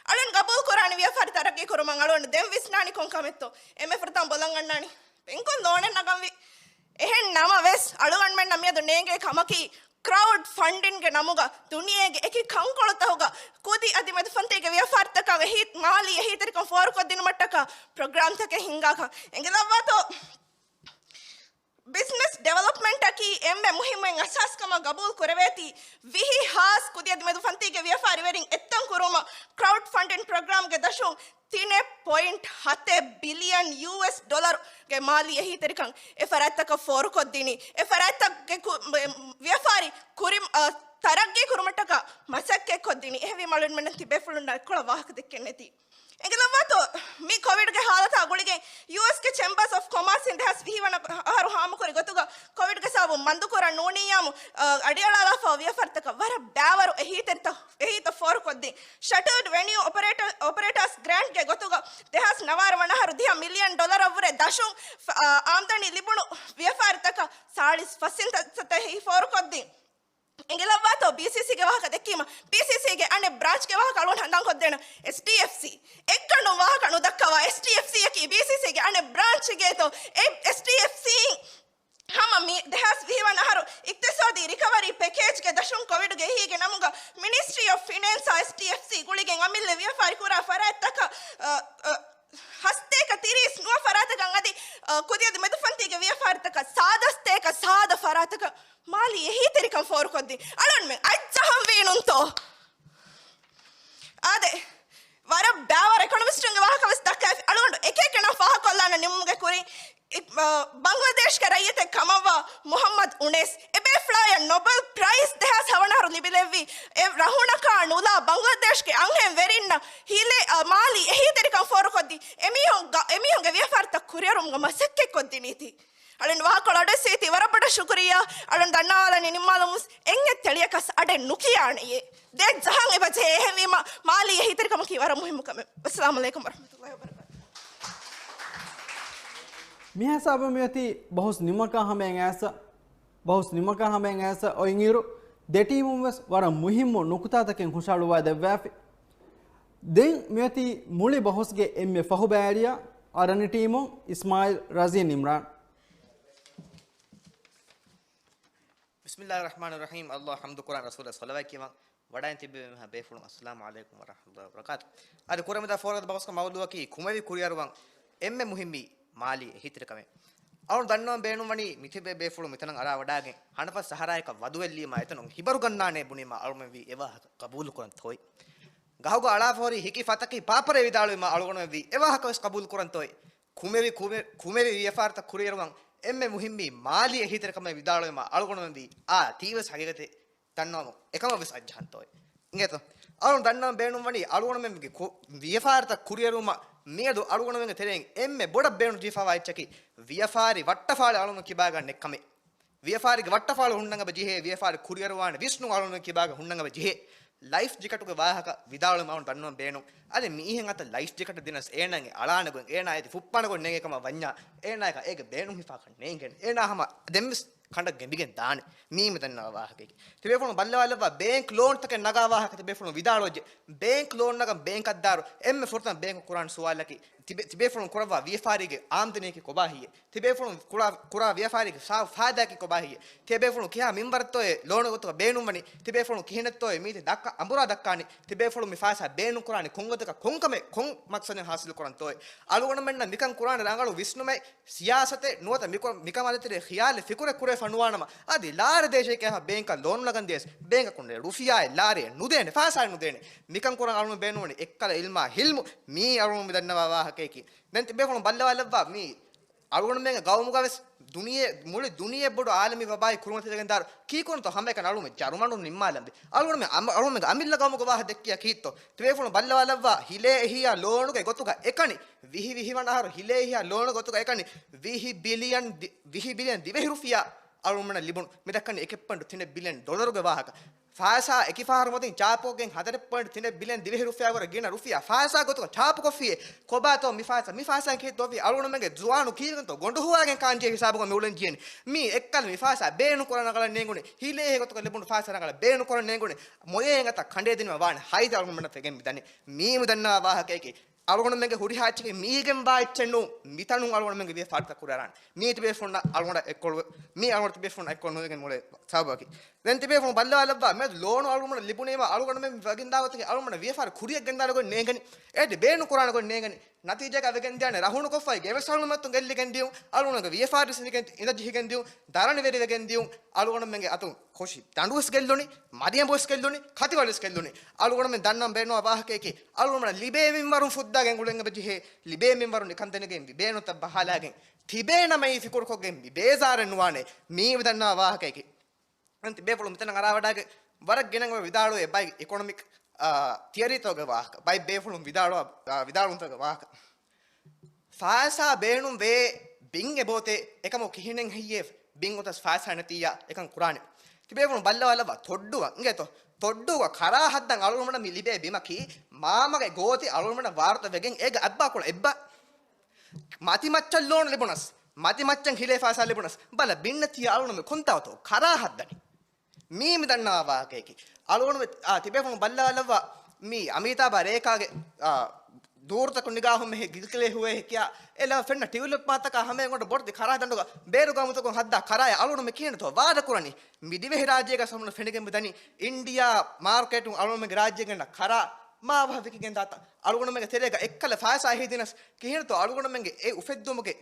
އަޅުން ގަބޫލު ކުރާނެ ވިޔަފާރި ތަރައްގީ ކުރުމަށް. އަޅުން ދެން ވިސްނާނީ ކޮން ކަމެއްތޯ؟ އެންމެ ފުރަތަމަ ބޮލަން އަންނާނީ ބެންކުން ލޯނެއް ނަގަންވީ. އެހެން ނަމަވެސް، އަޅުގަނޑުމެންނަށް މިއަދު ނޭނގޭ ކަމަކީ، ކްރައުޑް ފަންޑިންގގެ ނަމުގަ ދުނިޔޭގެ އެކި ކަންކޮޅުތަކުގަ ކުދި އަދި މެދުފަންތީގެ ވިޔަފާރިތަކަށް އެހީ މާލީ އެހީތެރިކަން ފޯރުކޮށްދިނުމަށްޓަކާ ޕްރޮގްރާމްތަކެއް ހިންގާކަން. އެނގިލައްވާތޯ؟ ބިޒްނަސް ޑިވެލޮޕްމަންޓަކީ އެންމެ މުހިއްމު އެއް އަސާސް ކަމަށް ގަބޫލު ކުރެވޭތީ، ވިހި ހާސް ކުދި އަދި މެދު ފަންތީގެ ވިޔަފާރިވެރިން އެއްތަން ކުރުމަށް ކްރައުޑް ފަންޑިން ޕްރޮގްރާމްގެ ދަށުން ތިނެއް ޕޮއިންޓް ހަތެއް ބިލިއަން ޔޫއެސް ޑޮލަރުގެ މާލީ އެހީތެރިކަން އެ ފަރާތްތަކަށް ފޯރުކޮށްދިނީ. އެ ފަރާތްތަކުގެ ކު-، ވިޔަފާރި ކުރި-، އަ، ތަރައްގީ ކުރުމަށްޓަކާ މަސައްކަތްކޮށްދިނީ. އެހެންވީމަ އަޅުގަނޑުމެންނަށް ތިބޭފުޅުންނަށް އެއްކޮޅަށް ވާހަކަ ދެއްކެން ނެތީ. އެނގިލައްވާތޯ، މި ކޮވިޑްގެ ހާލަތާ ގުޅިގެން ޔޫއެސްގެ ޗެމްބަރސް އޮފް ކޮމާސްއިން ދެހާސް ވިހި ވަނަ އަހަރު ހާމަކުރި ގޮތުގަ ކޮވިޑްގެ ސަބަބުން ބަންދުކުރަން ނޫނިއްޔާމު، އަ، އަޑިއަޅާލާފަ ވިޔަފާރިތަކަށް ވަރަށް ބައިވަރު އެހީތެރިތައް، އެހީތައް ފޯރުކޮށްދިން. ޝަޓަރޑް ވެނިއު އޮޕަރޭޓަ-، އޮޕަރޭޓާސް ގްރާންޓްގެ ގޮތުގަ ދެހާސް ނަވާރަ ވަނަ އަހަރު ދިހަ މިލިއަން ޑޮލަރަށްވުރެ ދަށުން ފަ-، އާ، އާމްދަނީ ލިބުނު ވިޔަފާރިތަކަށް ސާޅީސް ފަސް އިން ތަ-، ތަތަހި ފޯރުކޮށްދިން. އެނގިލައްވާތޯ ބީސީސީގެ ވާހަކަ ދެއްކީމަ، ބީސީސީގެ އަނެއް ބްރާންޗްގެ ވާހަކަ އަޅުން ހަނދާންކޮށްދޭނަ. އެސްޑީއެފްސީ އެއްގަނޑު ވާހަކަ ނުދައްކަވާ، އެސްޑީއެފްސީއަކީ ބީސީސީގެ އަނެއް ބްރާންޗެއްގޭތޯ. އެ އެސްޑީއެފްސީ ހަމަ މި ދެހާސް ވިހި ވަނަ އަހަރު އިޤްތިޞާދީ ރިކަވަރީ ޕެކޭޖްގެ ދަށުން ކޮވިޑްގެ އެހީގެ ނަމުގަ މިނިސްޓްރީ އޮފް ފިނޭންސްއާ އެސްޑީއެފްސީ ގުޅިގެން އަމިއްލަ ވިޔަފާރި ކުރާ ފަރާތްތަކަށް، އަ، އަ، ހަސަތޭކަ ތިރީސް ނުވަ ފަރާތަކަށް އަދި، އަ، ކުދިއަދި މެދުފަންތީގެ ވިޔަފާރިތަކަށް ސާދަ ސަތޭކަ ސާދަ ފަރާތަކަށް މާލީ އެހީތެރިކަން ފޯރުކޮށްދިން. އަޅުންމެން އަތްޖަހަންވީނުންތޯ؟ އާދެ، ވަރަށް ބައިވަރު އެކޮނޮމިސްޓުންގެ ވާހަކަ ވެސް ދައްކައިފި. އަޅުގަނޑު އެކި އެކަނި ފާހަގަކޮށްލާނަ ނިމުމުގެ ކުރިން، އި-، އަ، ބަނގްލަދޭޝްގެ ރައްޔިތެއް ކަމަށްވާ މުޙައްމަދު އުނޭސް އެބޭފުޅާޔަށް ނޮބެލް ޕްރައިޒް ދެހާސް ހަވަނަ އަހަރު ލިބިލެއްވީ. އެ ރަހުނަކާ ނުލާ ބަނގްލަދޭޝްގެ އަންހެން ވެރިންނަށް ހިލޭ، އަ، މާލީ އެހީތެރިކަން ފޯރުކޮށްދީ، އެމީހުން ގަ-، އެމީހުންގެ ވިޔަފާރިތައް ކުރިއެރުމުގަ މަސައްކަތްކޮށްދިނީތީ. އަޅުން ވާހަކަ އަޑުއެއްސީތީ ވަރަށް ބޮޑަށް ޝުކުރިއްޔާ. އަޅުން ދަންނަވާލަނީ ނިންމާލަމުސް އެންމެ ތެޅިއަކަސް އަޑެއް ނުކިޔާނެޔޭ. ދެއްޖަހަން އެބަޖެހޭ. އެހެންވީމަ މާލީ އެހީތެރިކަމަކީ ވަރަށް މުހިއްމު ކަމެއް. އައްސަލާމު ޢަލައިކުމް ވަރަޙްމަތުﷲ ވަބަރަކާތުހު. މިހިސާބުން މިއޮތީ ބަހުސް ނިމަކާ ހަމައަށް އައިސް، ބަހުސް ނިމަކާ ހަމައަށް އައިސް އޮތްއިރު، ދެ ޓީމުން ވެސް ވަރަށް މުހިއްމު ނުކުތާތަކެއް ހުށަހަޅުވާ ދެއްވާފި. ދެން މިއޮތީ މުޅި ބަހުސްގެ އެންމެ ފަހު ބައިވެރިޔާ އަރަނި ޓީމުން އިސްމާއިލް ރަޒީން އިމްރާން. بسم الله الرحمن الرحيم. ﷲ އަށް ޙަމްދު ކުރަން، ރަސޫލަށް ޞަލަވާތް ކިޔަވަން. ވަޑައިން ތިއްބެވި މީހާ ބޭފުޅުން، އައްސަލާމު ޢަލައިކުމް ވަރަޙްމަތުﷲ ވަބަރަކާތު. އަދި ކުރަމިދާ ފޯރުގަދަ ބަހުސްގެ މައުޟޫޢަކީ ކުމެވި ކުރިއަރުވަން އެންމެ މުހިއްމީ މާލީ އެހީތެރިކަމެއް. އަޅުން ދަންނަވަން ބޭނުންވަނީ މިތިބޭ ބޭފުޅުން މިތަނަށް އަރާވަޑާގެން ހަނަފަސް ސަހަރާއަކަށް ވަދުވެއްލީމާ އެތަނުން ހިބަރުގަންނާނޭ ބުނީމާ އަޅުމެން ވީ އެވާހަކަ ޤަބޫލުކުރަން ތޯއި. ގަހުގަ އަޅާފަ ހުރި ހިކި ފަތަކީ ޕާޕަރޭ ވިދާޅުވީމާ އަޅުގަނޑުމެން ވީ އެވާހަކަ ވެސް ޤަބޫލު ކުރަން ތޯއި. ކުމެވި، ކުމެ-، ކުމެވި ވިޔަފާރިތައް ކުރިއެރުވަން އެންމެ މުހިއްމީ މާލީ އެހީތެރިކަމެއް ވިދާޅުވީމާ އަޅުގަނޑުމެން ވީ އާ ތީވެސް ހަގީގަތެއް ދަންނަވަމުން އެކަމަށް ވެސް އައްޖަހަން ތޯއި. އިނގޭތޯ؟ އަޅުން ދަންނަވަން ބޭނުންވަނީ އަޅުގަނޑުމެންގެ ކު-، ވިޔަފާރިތައް ކުރިއެރުވުމަށް މިއަދު އަޅުގަނޑުމެންގެ ތެރެއިން އެންމެ ބޮޑަށް ބޭނުން ޖެހިފައިވާ އެއްޗަކީ ވިޔަފާރި ވައްޓަފާޅި އަޅުގަނޑު ކިބާގަ ނެއްކަމެއް. ވިޔަފާރިގެ ވައްޓަފާޅު ހުންނަން އެބަ ޖެހޭ، ވިޔަފާރި ކުރިއަރުވާނެ ވިސްނުން އަޅުގަނޑު ކިބާގަ ހުންނަން އެބަ ޖެހޭ. ލައިފް ޖެކެޓުގެ ވާހަކަ ވިދާޅުވުމަށް އަޅުން ދަންނަވަން ބޭނުން. އަދި މީހެއް އަތަށް ލައިފް ޖެކެޓް ދިނަސް އޭނާ އެ އަޅާނެ ގޮތް، އޭނާ އެދި ފުއްޕާނެ ގޮތް ނޭނގޭ ކަމަށް ވަންޏާ، އޭނާއަކަށް އޭގެ ބޭނުން ހިފާކަށް ނޭނގޭނެ. އޭނާ ހަމަ ދެންވެސް ކަނޑަށް ގެނބިގެން ދާނެ. މީ މި ދަންނަވާ ވާހަކައެކޭ. ތިބޭފުޅުން ބައްލަވާލައްވާ ބޭންކް ލޯންތަކެއް ނަގާ ވާހަކަ ތިބޭފުޅުން ވިދާޅުވެއްޖެ. ބޭންކް ލޯން ނަގަން ބޭންކަށްދާއިރު އެންމެ ފުރަތަމަ ބޭންކް ކުރާނެ ސުވާލަކީ ތިބޭ-، ތިބޭފުޅުން ކުރައްވާ ވިޔަފާރީގެ އާމްދަނީއަކީ ކޮބާ ހިއްޔޭ؟ ތިބޭފުޅުން ކުރާ، ކުރާ ވިޔަފާރީގެ ފާ-، ފާއިދާއަކީ ކޮބާ ހިއްޔޭ؟ ތިބޭފުޅުން ކިހާ މިންވަރެއްތޯއޭ ލޯނުގެ ގޮތުގަ ބޭނުންވަނީ؟ ތިބޭފުޅުން ކިހިނެއްތޯއޭ މީތި ދައްކާ އަނބުރާ ދައްކާނީ؟ ތިބޭފުޅުން މި ފައިސާ ބޭނުން ކުރާނީ ކޮންގޮތަކަށް ކޮންކަމެއް ކޮން މަޤްޞަދެއް ހާސިލު ކުރަންތޯއޭ؟ އަޅުގަނޑުމެންނަށް މިކަން ކުރާނެ ރަނގަޅު ވިސްނުމެއް، ސިޔާސަތެއް ނުވަތަ މިކަ-، މިކަމާ ދޭތެރޭ ޚިޔާލެއް ފިކުރެއް ކުރެވިފަ ނުވާނަމަ، އަދި ލާރި ދޭށޭ ކިޔާފަ ބޭންކަށް ލޯނު ނަގަން ދިޔަސް، ބޭންކަކުންނެ ރުފިޔާއެއް ލާރިއެއް ނުދޭނެ، ފައިސާއެއް ނުދޭނެ. މިކަން ކުރަން އަޅުން ބޭނުންވަނީ އެއްކަލަ ޢިލްމާ ހިލްމު. މީ އަޅުން މި ދަންނަވާ ވާހަކައަކީ. ދެން ތިބޭފުޅުން ބައްލަވާލައްވާ މީ އަޅުގަނޑުމެންގެ ގައުމުގަ ވެސް ދުނިޔެ، މުޅި ދުނިޔެ ބޮޑު އާލަމީ ވަބާއެއް ކުރިމަތިވެގެން ދާއިރު ކީކުރަންތޯ ހަމައެކަނި އަޅުމެން ޖަރުމަނުން ނިންމާލަންވީ. އަޅުގަނޑުމެން އަމ-، އަޅުގަނޑުމެންގެ އަމިއްލަ ގައުމުގެ ވާހަކަ ދެއްކިޔާ ކީއްތޯ؟ ތިބޭފުޅުން ބައްލަވާލައްވާ ހިލޭ އެހީއާ ލޯނުގެ ގޮތުގަ އެކަނި، ވިހި ވިހި ވަނަ އަހަރު ހިލޭ އެހީއާ ލޯނުގެ ގޮތުގަ އެކަނި، ވިހި ބިލިއަން ދި-، ވިހި ބިލިއަން ދިވެހި ރުފިޔާ އަޅުގަނޑުމެންނަށް ލިބުނު މި ދައްކަނީ އެކެއް ޕޮއިންޓު ތިނެއް ބިލިއަން ޑޮލަރުގެ ވާހަކަ. ފައިސާ އެކި ފަހަރު މަތިން ޗާޕުކޮށްގެން ހަތަރެއް ޕޮއިންޓު ތިނެއް ބިލިއަން ދިވެހި ރުފިޔާ ވަރަށް ގިނަ ރުފިޔާ ފައިސާ ގޮތުގަ ޗާޕުކޮށްފިއޭ. ކޮބާތޯ މި ފައިސާ؟ މި ފައިސާ ކީއްތޯ؟ އަޅުގަނޑުމެންގެ ޒުވާނު ކީއްވެގެންތޯ ގޮނޑު ހޮވާގެން ކާންޖެހޭ ހިސާބުގަ މި އުޅެން ޖިޔަނީ. މީ އެއްކަލަ މި ފައިސާ ބޭނުން ކުރާ ރަނގަޅަށް ނޭނގުނީ. ހިލޭ ގޮތުގަ ލިބުނު ފައިސާ ރަނގަޅަށް ބޭނުން ކުރަން ނޭނގުނީ. މޮޔައިން އަތަށް ކަނޑޭ ދިނުމަށް ވާނެ ހައިދަ އަޅުގަނޑުމެންނަށް ފެންނަން މިދަނީ. މީ މި ދަންނަވާ ވާހަކައަކީ. އަޅުގަނޑުމެންގެ ހުރިހާ އެއްޗެކޭ މީގެން ވާ އެއްޗެއް ނޫން. މިތަނުން އަޅުގަނޑުމެންގެ ވިޔަފާރިތައް ކުރިއަރާނެ. މީތި ބޭފުޅުންނަށް އަޅުގަނޑަށް އެއްކޮޅު، މީ އަޅުގަނޑު ތިބޭފުޅުން އެއްކޮޅު ނުވެގެން މުޅޭ ސަބަބަކީ. ދެން ތިބޭފުޅުން ބައްލަވާލައްވާ މެދު ލޯނު އަޅުގަނޑަށް ލިބުނީމަ އަޅުގަނޑުމެން ވަގިންދާ ގޮތަކީ އަޅުގަނޑަށް ވިޔަފާރި ކުރިއަށް ގެންދާނެ ގޮތް ނޭނގެނީ. އޭތި ބޭނުން ކުރާނެ ގޮތް ނޭނގެނީ. ނަތީޖާގަ ވެގެން ދިޔާނެ ރަހުނު ކޮށްފައި ގެވެސް އަޅުގަނޑުމެން އަތުން ގެއްލިގެން ދިޔުން، އަޅުގަނޑުގެ ވިޔަފާރި ވެސް އިނދަޖެހިގެން ދިޔުން، ދަރަނިވެރިވެގެން ދިޔުން، އަޅުގަނޑުމެންގެ އަތުން ކޮށި ދަނޑުވެސް ގެއްލުނީ، މަދިއަނބުވެސް ގެއްލުނީ، ކަތިވަޅިވެސް ގެއްލުނީ. އަޅުގަނޑުމެން ދަންނަން ބޭނުންވާ ވާހަކައަކީ، އަޅުގަނޑުމެން ލިބޭ މިންވަރުން ފުއްދާގެން އުޅެން އެބަޖެހޭ، ލިބޭ މިންވަރުން ނިކަން ދެނެގެން މި ބޭނުންތައް ބަހާލާގެން، ތިބޭނަމައި ފިކުރުކޮށްގެން މި ބޭޒާރެއް ނުވާނެ. މީ މި ދަންނަވާ ވާހަކައަކީ. އަންތި ބޭފުޅުން މިތަނަށް އަރާވަޑާގެ ވަރަށް ގިނަ ވިދާޅުވޭ ބައި އިކޮނޮމިކް، އާ، ތިއަރީތަކުގެ ވާހަކަ. ބައި ބޭފުޅުން ވިދާޅުވާ، އާ، ވިދާޅުވުންތަކުގެ ވާހަކަ. ފައިސާ ބޭނުން ވޭ ބިން އެބައޮތޭ، އެކަމަކު ކިހިނެއް ހެއްޔޭ ބިން އޮތަސް ފައިސާ ނެތިއްޔާ އެކަން ކުރާނެ؟ ތިބޭފުޅުން ބައްލަވާލައްވާ ތޮއްޑުވަ އިނގޭތޯ؟ ތޮއްޑުވަ ކަރާ ހައްދަން އަޅުގަނޑުމެންނަށް މި ލިބޭ ބިމަކީ މާމަގެ ގޯތި އަޅުގަނޑުމެންނަށް ވާރުތަ ވެގެން އޭގެ އައްބާކޮޅަށް އެއްބަ. މަތިމައްޗަށް ލޯނު ލިބުނަސް، މަތިމައްޗަށް ހިލޭ ފައިސާ ލިބުނަސް، ބަލަ ބިންނެތި އަޅުގަނޑުމެން ކޮންތާތޯ ކަރާ ހައްދަނީ. މީ މި ދަންނަވާ ވާހަކައަކީ. އަޅުގަނޑު މި، އާ، ތިބޭފުޅުން ބައްލަވާލައްވާ މީ އަމީތާބާ ރޭކާގެ، އާ، ދޫރުތަކުން ނިގާހުން މެހެ ގިލްކިލޭ ހުވޭ ކިޔާ އެ ލަވަ ފެންނަ ޓިއުލިޕް މާތަކާ ހަމައެއް ގޮނޑު ބޮޑެތި ކަރާ ދަނޑުގަ ބޭރު ގައުމުތަކުން ހައްދާ ކަރާއެއް އަޅުގަނޑު މި ކިހިނެއްތޯ ވާދަ ކުރަނީ؟ މި ދިވެހިރާއްޖޭގަ ސަމުން ފެނިގެން މިދަނީ އިންޑިއާ މާރުކޭޓުން އަޅުގަނޑުމެންގެ ރާއްޖޭގެންނަ ކަރާ މާ ވަހަށް ވިކިގެން ދާތަން. އަޅުގަނޑުމެންގެ ތެރޭގަ އެއްކަލަ ފައިސާ ހިދިނަސް ކިހިނެއްތޯ އަޅުގަނޑުމެންގެ އެ އުފެއްދުމުގެ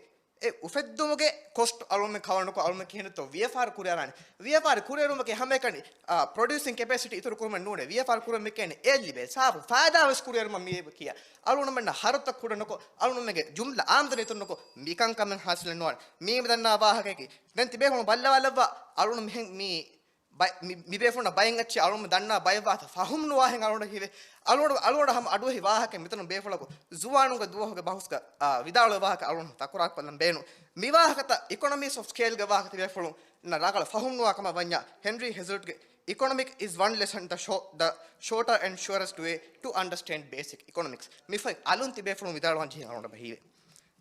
އެ އުފެއްދުމުގެ ކޮސްޓް އަޅުމެން ކަވަރ ނުކޮށް، އަޅުމެން ކިހިނެއްތޯ ވިޔަފާރި ކުރިއަރާނެ. ވިޔަފާރި ކުރިއަރުމަކީ ހަމައެކަނި، އާ، ޕްރޮޑިއުސިން ކެޕޭސިޓީ އިތުރު ކުރުމެއް ނޫނޭ. ވިޔަފާރި ކުރުމަށް މި ކިޔަނީ އެ ލިބޭ ސާފު ފައިދާ ވެސް ކުރިއަރުމަށް މި އެބަ ކިޔާ. އަޅުގަނޑުމެންނަށް ހަރަދުތައް ކުޑަ ނުކޮށް، އަޅުގަނޑުމެންގެ ޖުމްލަ އާމްދަނީ އިތުރު ނުކޮށް، މިކަންކަމެއް ހާސިލެއް ނުވާނެ. މީ މި ދަންނަވާ ވާހަކައަކީ. ދެން ތިބޭފުޅުން ބައްލަވާލައްވާ އަޅުގަނޑު މިހެން މި ބައި-، މި-، މިބޭފުޅުންނަށް ބައެއް އެއްޗެއް އަޅުގަނޑު ދަންނަވާ ބައެއް ވާހަކަ ފަހުމް ނުވާހެން އަޅުގަނޑަށް ހީވޭ. އަޅުގަނޑު، އަޅުގަނޑަށް ހަމަ އަޑުއެހި ވާހަކަ މިތަނުން ބޭފުޅަކު ޒުވާނުންގެ ދުވަހުގެ ބަހުސްގަ، އާ، ވިދާޅުވި ވާހަކަ އަޅުގަނޑު ތަކުރާރު ކޮށްލަން ބޭނުން. މި ވާހަކަތައް އިކޮނޮމީސް އޮފް ސްކޭލްގެ ވާހަކަ ތިބޭފުޅުންނަށް ރަނގަޅަށް ފަހުމް ނުވާ ކަމަށް ވަންޏާ ހެންރީ ހެޒަލްޓްގެ Economic is one lesson, the sho-, the shorter and surest way to understand basic economics. މި ފޮތް އަލުން ތިބޭފުޅުން ވިދާޅުވާން ޖެހި އަޅުގަނޑަށް ހީވޭ.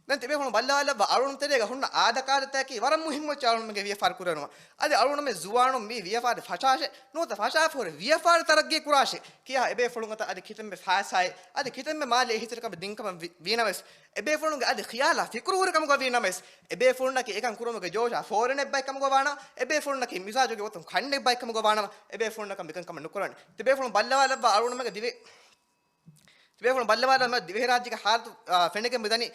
ދެން ތިބޭފުޅުން ބައްލަވާލައްވާ އަޅުން ތެރޭގަ ހުންނަ އާދަކާދަތަކީ ވަރަށް މުހިއްމު އެއްޗެއް އަޅުންމެންގެ ވިޔަފާރި ކުރެވުނުމަށް. އަދި އަޅުންމެ ޒުވާނުން މި ވިޔަފާރި ފަށާށޭ، ނުވަތަ ފަށާފަހުރެ ވިޔަފާރި ތަރައްގީ ކުރާށޭ ކިޔާ އެބޭފުޅުން އަތަށް އަދި ކިތަންމެ ފައިސާއެއް، އަދި ކިތަންމެ މާލީ އެހީތެރިކަމެއް ދިންކަމަށް ވި-، ވީނަމަވެސް، އެބޭފުޅުންގެ އަދި ޚިޔާލާ ފިކުރު ހުރި ކަމުގަ ވީނަމަވެސް، އެބޭފުޅުންނަކީ އެކަން ކުރުމުގެ ޖޯޝާ ފޯރިނެއްބައި ކަމުގަ ވާނަމަ، އެބޭފުޅުންނަކީ މިޒާޖުގެ ވަތުން ކަންނެއްބައި ކަމުގަ ވާނަމަ، އެބޭފުޅުންނަކަށް މިކަންކަމެއް ނުކުރާނެ. ތިބޭފުޅުން ބައްލަވާލައްވާ އަޅުންމެންގެ ދިވެ-، ތިބޭފުޅުން ބައްލަވާލަމާ ދިވެހިރާއްޖޭގެ ހާލަތު، އާ، ފެނިގެން މިދަނީ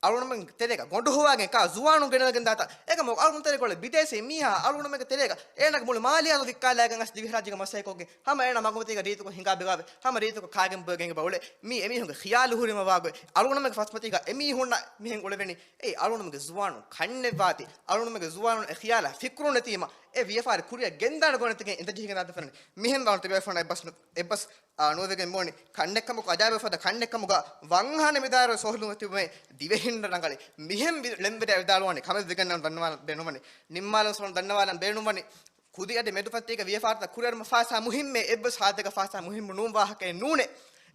އަޅުންމެން ތެރޭގަ ގޮނޑު ހޮވާގެން ކާ ޒުވާނުން ގެނެގެން ދާތަ. އޭގަ މު-، އަޅުން ތެރޭ ކޮޅެ ބިދޭސީ މީހާ އަޅުންމެންގެ ތެރޭގަ އޭނާގެ މުޅި މާލިޔާތު ވިއްކާލާގެން އަސް ދިވެހިރާއްޖޭގަ މަސައްކަތްކޮށްގެން ހަމަ އޭނާ މަގުމަތީގަ ރީތިކޮށް ހިނގާ ބިގާވެ ހަމަ ރީތިކޮށް ކާގެން ބޮއެގެން އެބަ އުޅޭ. މީ އެމީހުންގެ ޚިޔާލު ހުރީމަ ވާގޮތް. އަޅުންމެންގެ ފަސްމަތީގަ އެމީހުންނަށް މިހެން އުޅެވެނީ. އެއީ އަޅުންމެންގެ ޒުވާނުން ކަންނެއްވާތީ. އަޅުންމެންގެ ޒުވާނުން އެ ޚިޔާލާ ފިކުރު ނެތީމަ އެ ވިޔަފާރި ކުރިއަށް ގެންދާނެ ގޮތް ނެތިގެން އިނދަޖެހިގެން ދާތަ ފެންނަނީ. މިހެން ވާނު ތިބޭފުޅުން އެއްބަސް ނު-، އެއްބަސް އާ، ނުވެގެން މޯނި ކަންނެއްކަމަކު އަޖާއިބު ފަދަ ކަންނެއްކަމުގަ ވަންހާނެ މިދާރު ސޮހުލު ތިބުމެ ދިވެހިންނަށް ރަނގަޅި. މިހެން ވި-، ޅެންވެރި ވިދާޅުވާނެ ކަމެއް ވެގެން ނަން ދަންނަވާލަން ބޭނުންވަނީ. ނިންމާލަން ސޮން ދަންނަވާލަން ބޭނުންވަނީ. ކުދި އަދި މެދުފަތީގަ ވިޔަފާރިތައް ކުރިއަރުމަށް ފައިސާ މުހިއްމޭ އެއްވެސް ހާދަގަ ފައިސާ މުހިއްމު ނޫން ވާހަކައެއް ނޫނޭ.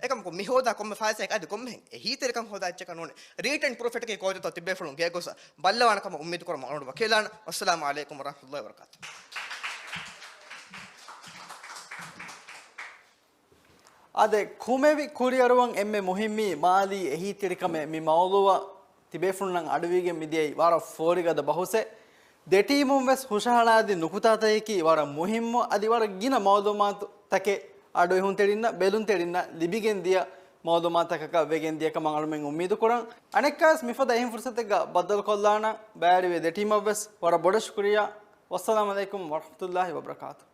އެކަމަކު މި ހޯދާ ކޮންމެ ފައިސާއެއް އަދި ކޮންމެހެން އެހީތެރިކަން ހޯދާ އެއްޗަކަށް ނޫނޭ. ރީޓެން ޕްރޮފިޓަކީ ކޯޗަތޯ ތިބޭފުޅުން ގޭގޮސް ބައްލަވާނެ ކަމަށް އުއްމީދު ކުރަމުން އަޅުގަނޑު ވަކިވެލާނަން. ވައްސަލާމު ޢަލައިކުމް ވަރަޙްމަތުﷲި ވަބަރަކާތުހު. އާދެ، ކުމެވި ކުރިއަރުވަން އެންމެ މުހިއްމީ މާލީ އެހީތެރިކަމެއް މި މައުޟޫޢަށް ތިބޭފުޅުންނަށް އަޑުވިގެން މިދިޔައީ ވަރަށް ފޯރިގަދަ ބަހުސެއް. ދެ ޓީމުން ވެސް ހުށަހަޅާދި ނުކުތާތަކަކީ ވަރަށް މުހިއްމު އަދި ވަރަށް ގިނަ މައުލޫމާތުތަކެއް އަޑުއެހުންތެރިންނަށް ބެލުންތެރިންނަށް ލިބިގެން ދިޔަ މައުލޫމާތަކަކަށް ވެގެން ދިޔަ ކަމަށް އަޅުމެން އުއްމީދު ކުރަން. އަނެއްކާވެސް މިފަދަ އެހެން ފުރުސަތެއްގަ ބައްދަލުކޮށްލާނަން ބައިވެރިވި ދެ ޓީމަށް ވެސް ވަރަށް ބޮޑަށް ޝުކުރިއްޔާ. ވައްސަލާމު ޢަލައިކުމް ވަރަޙްމަތުﷲި ވަބަރަކާތުހު.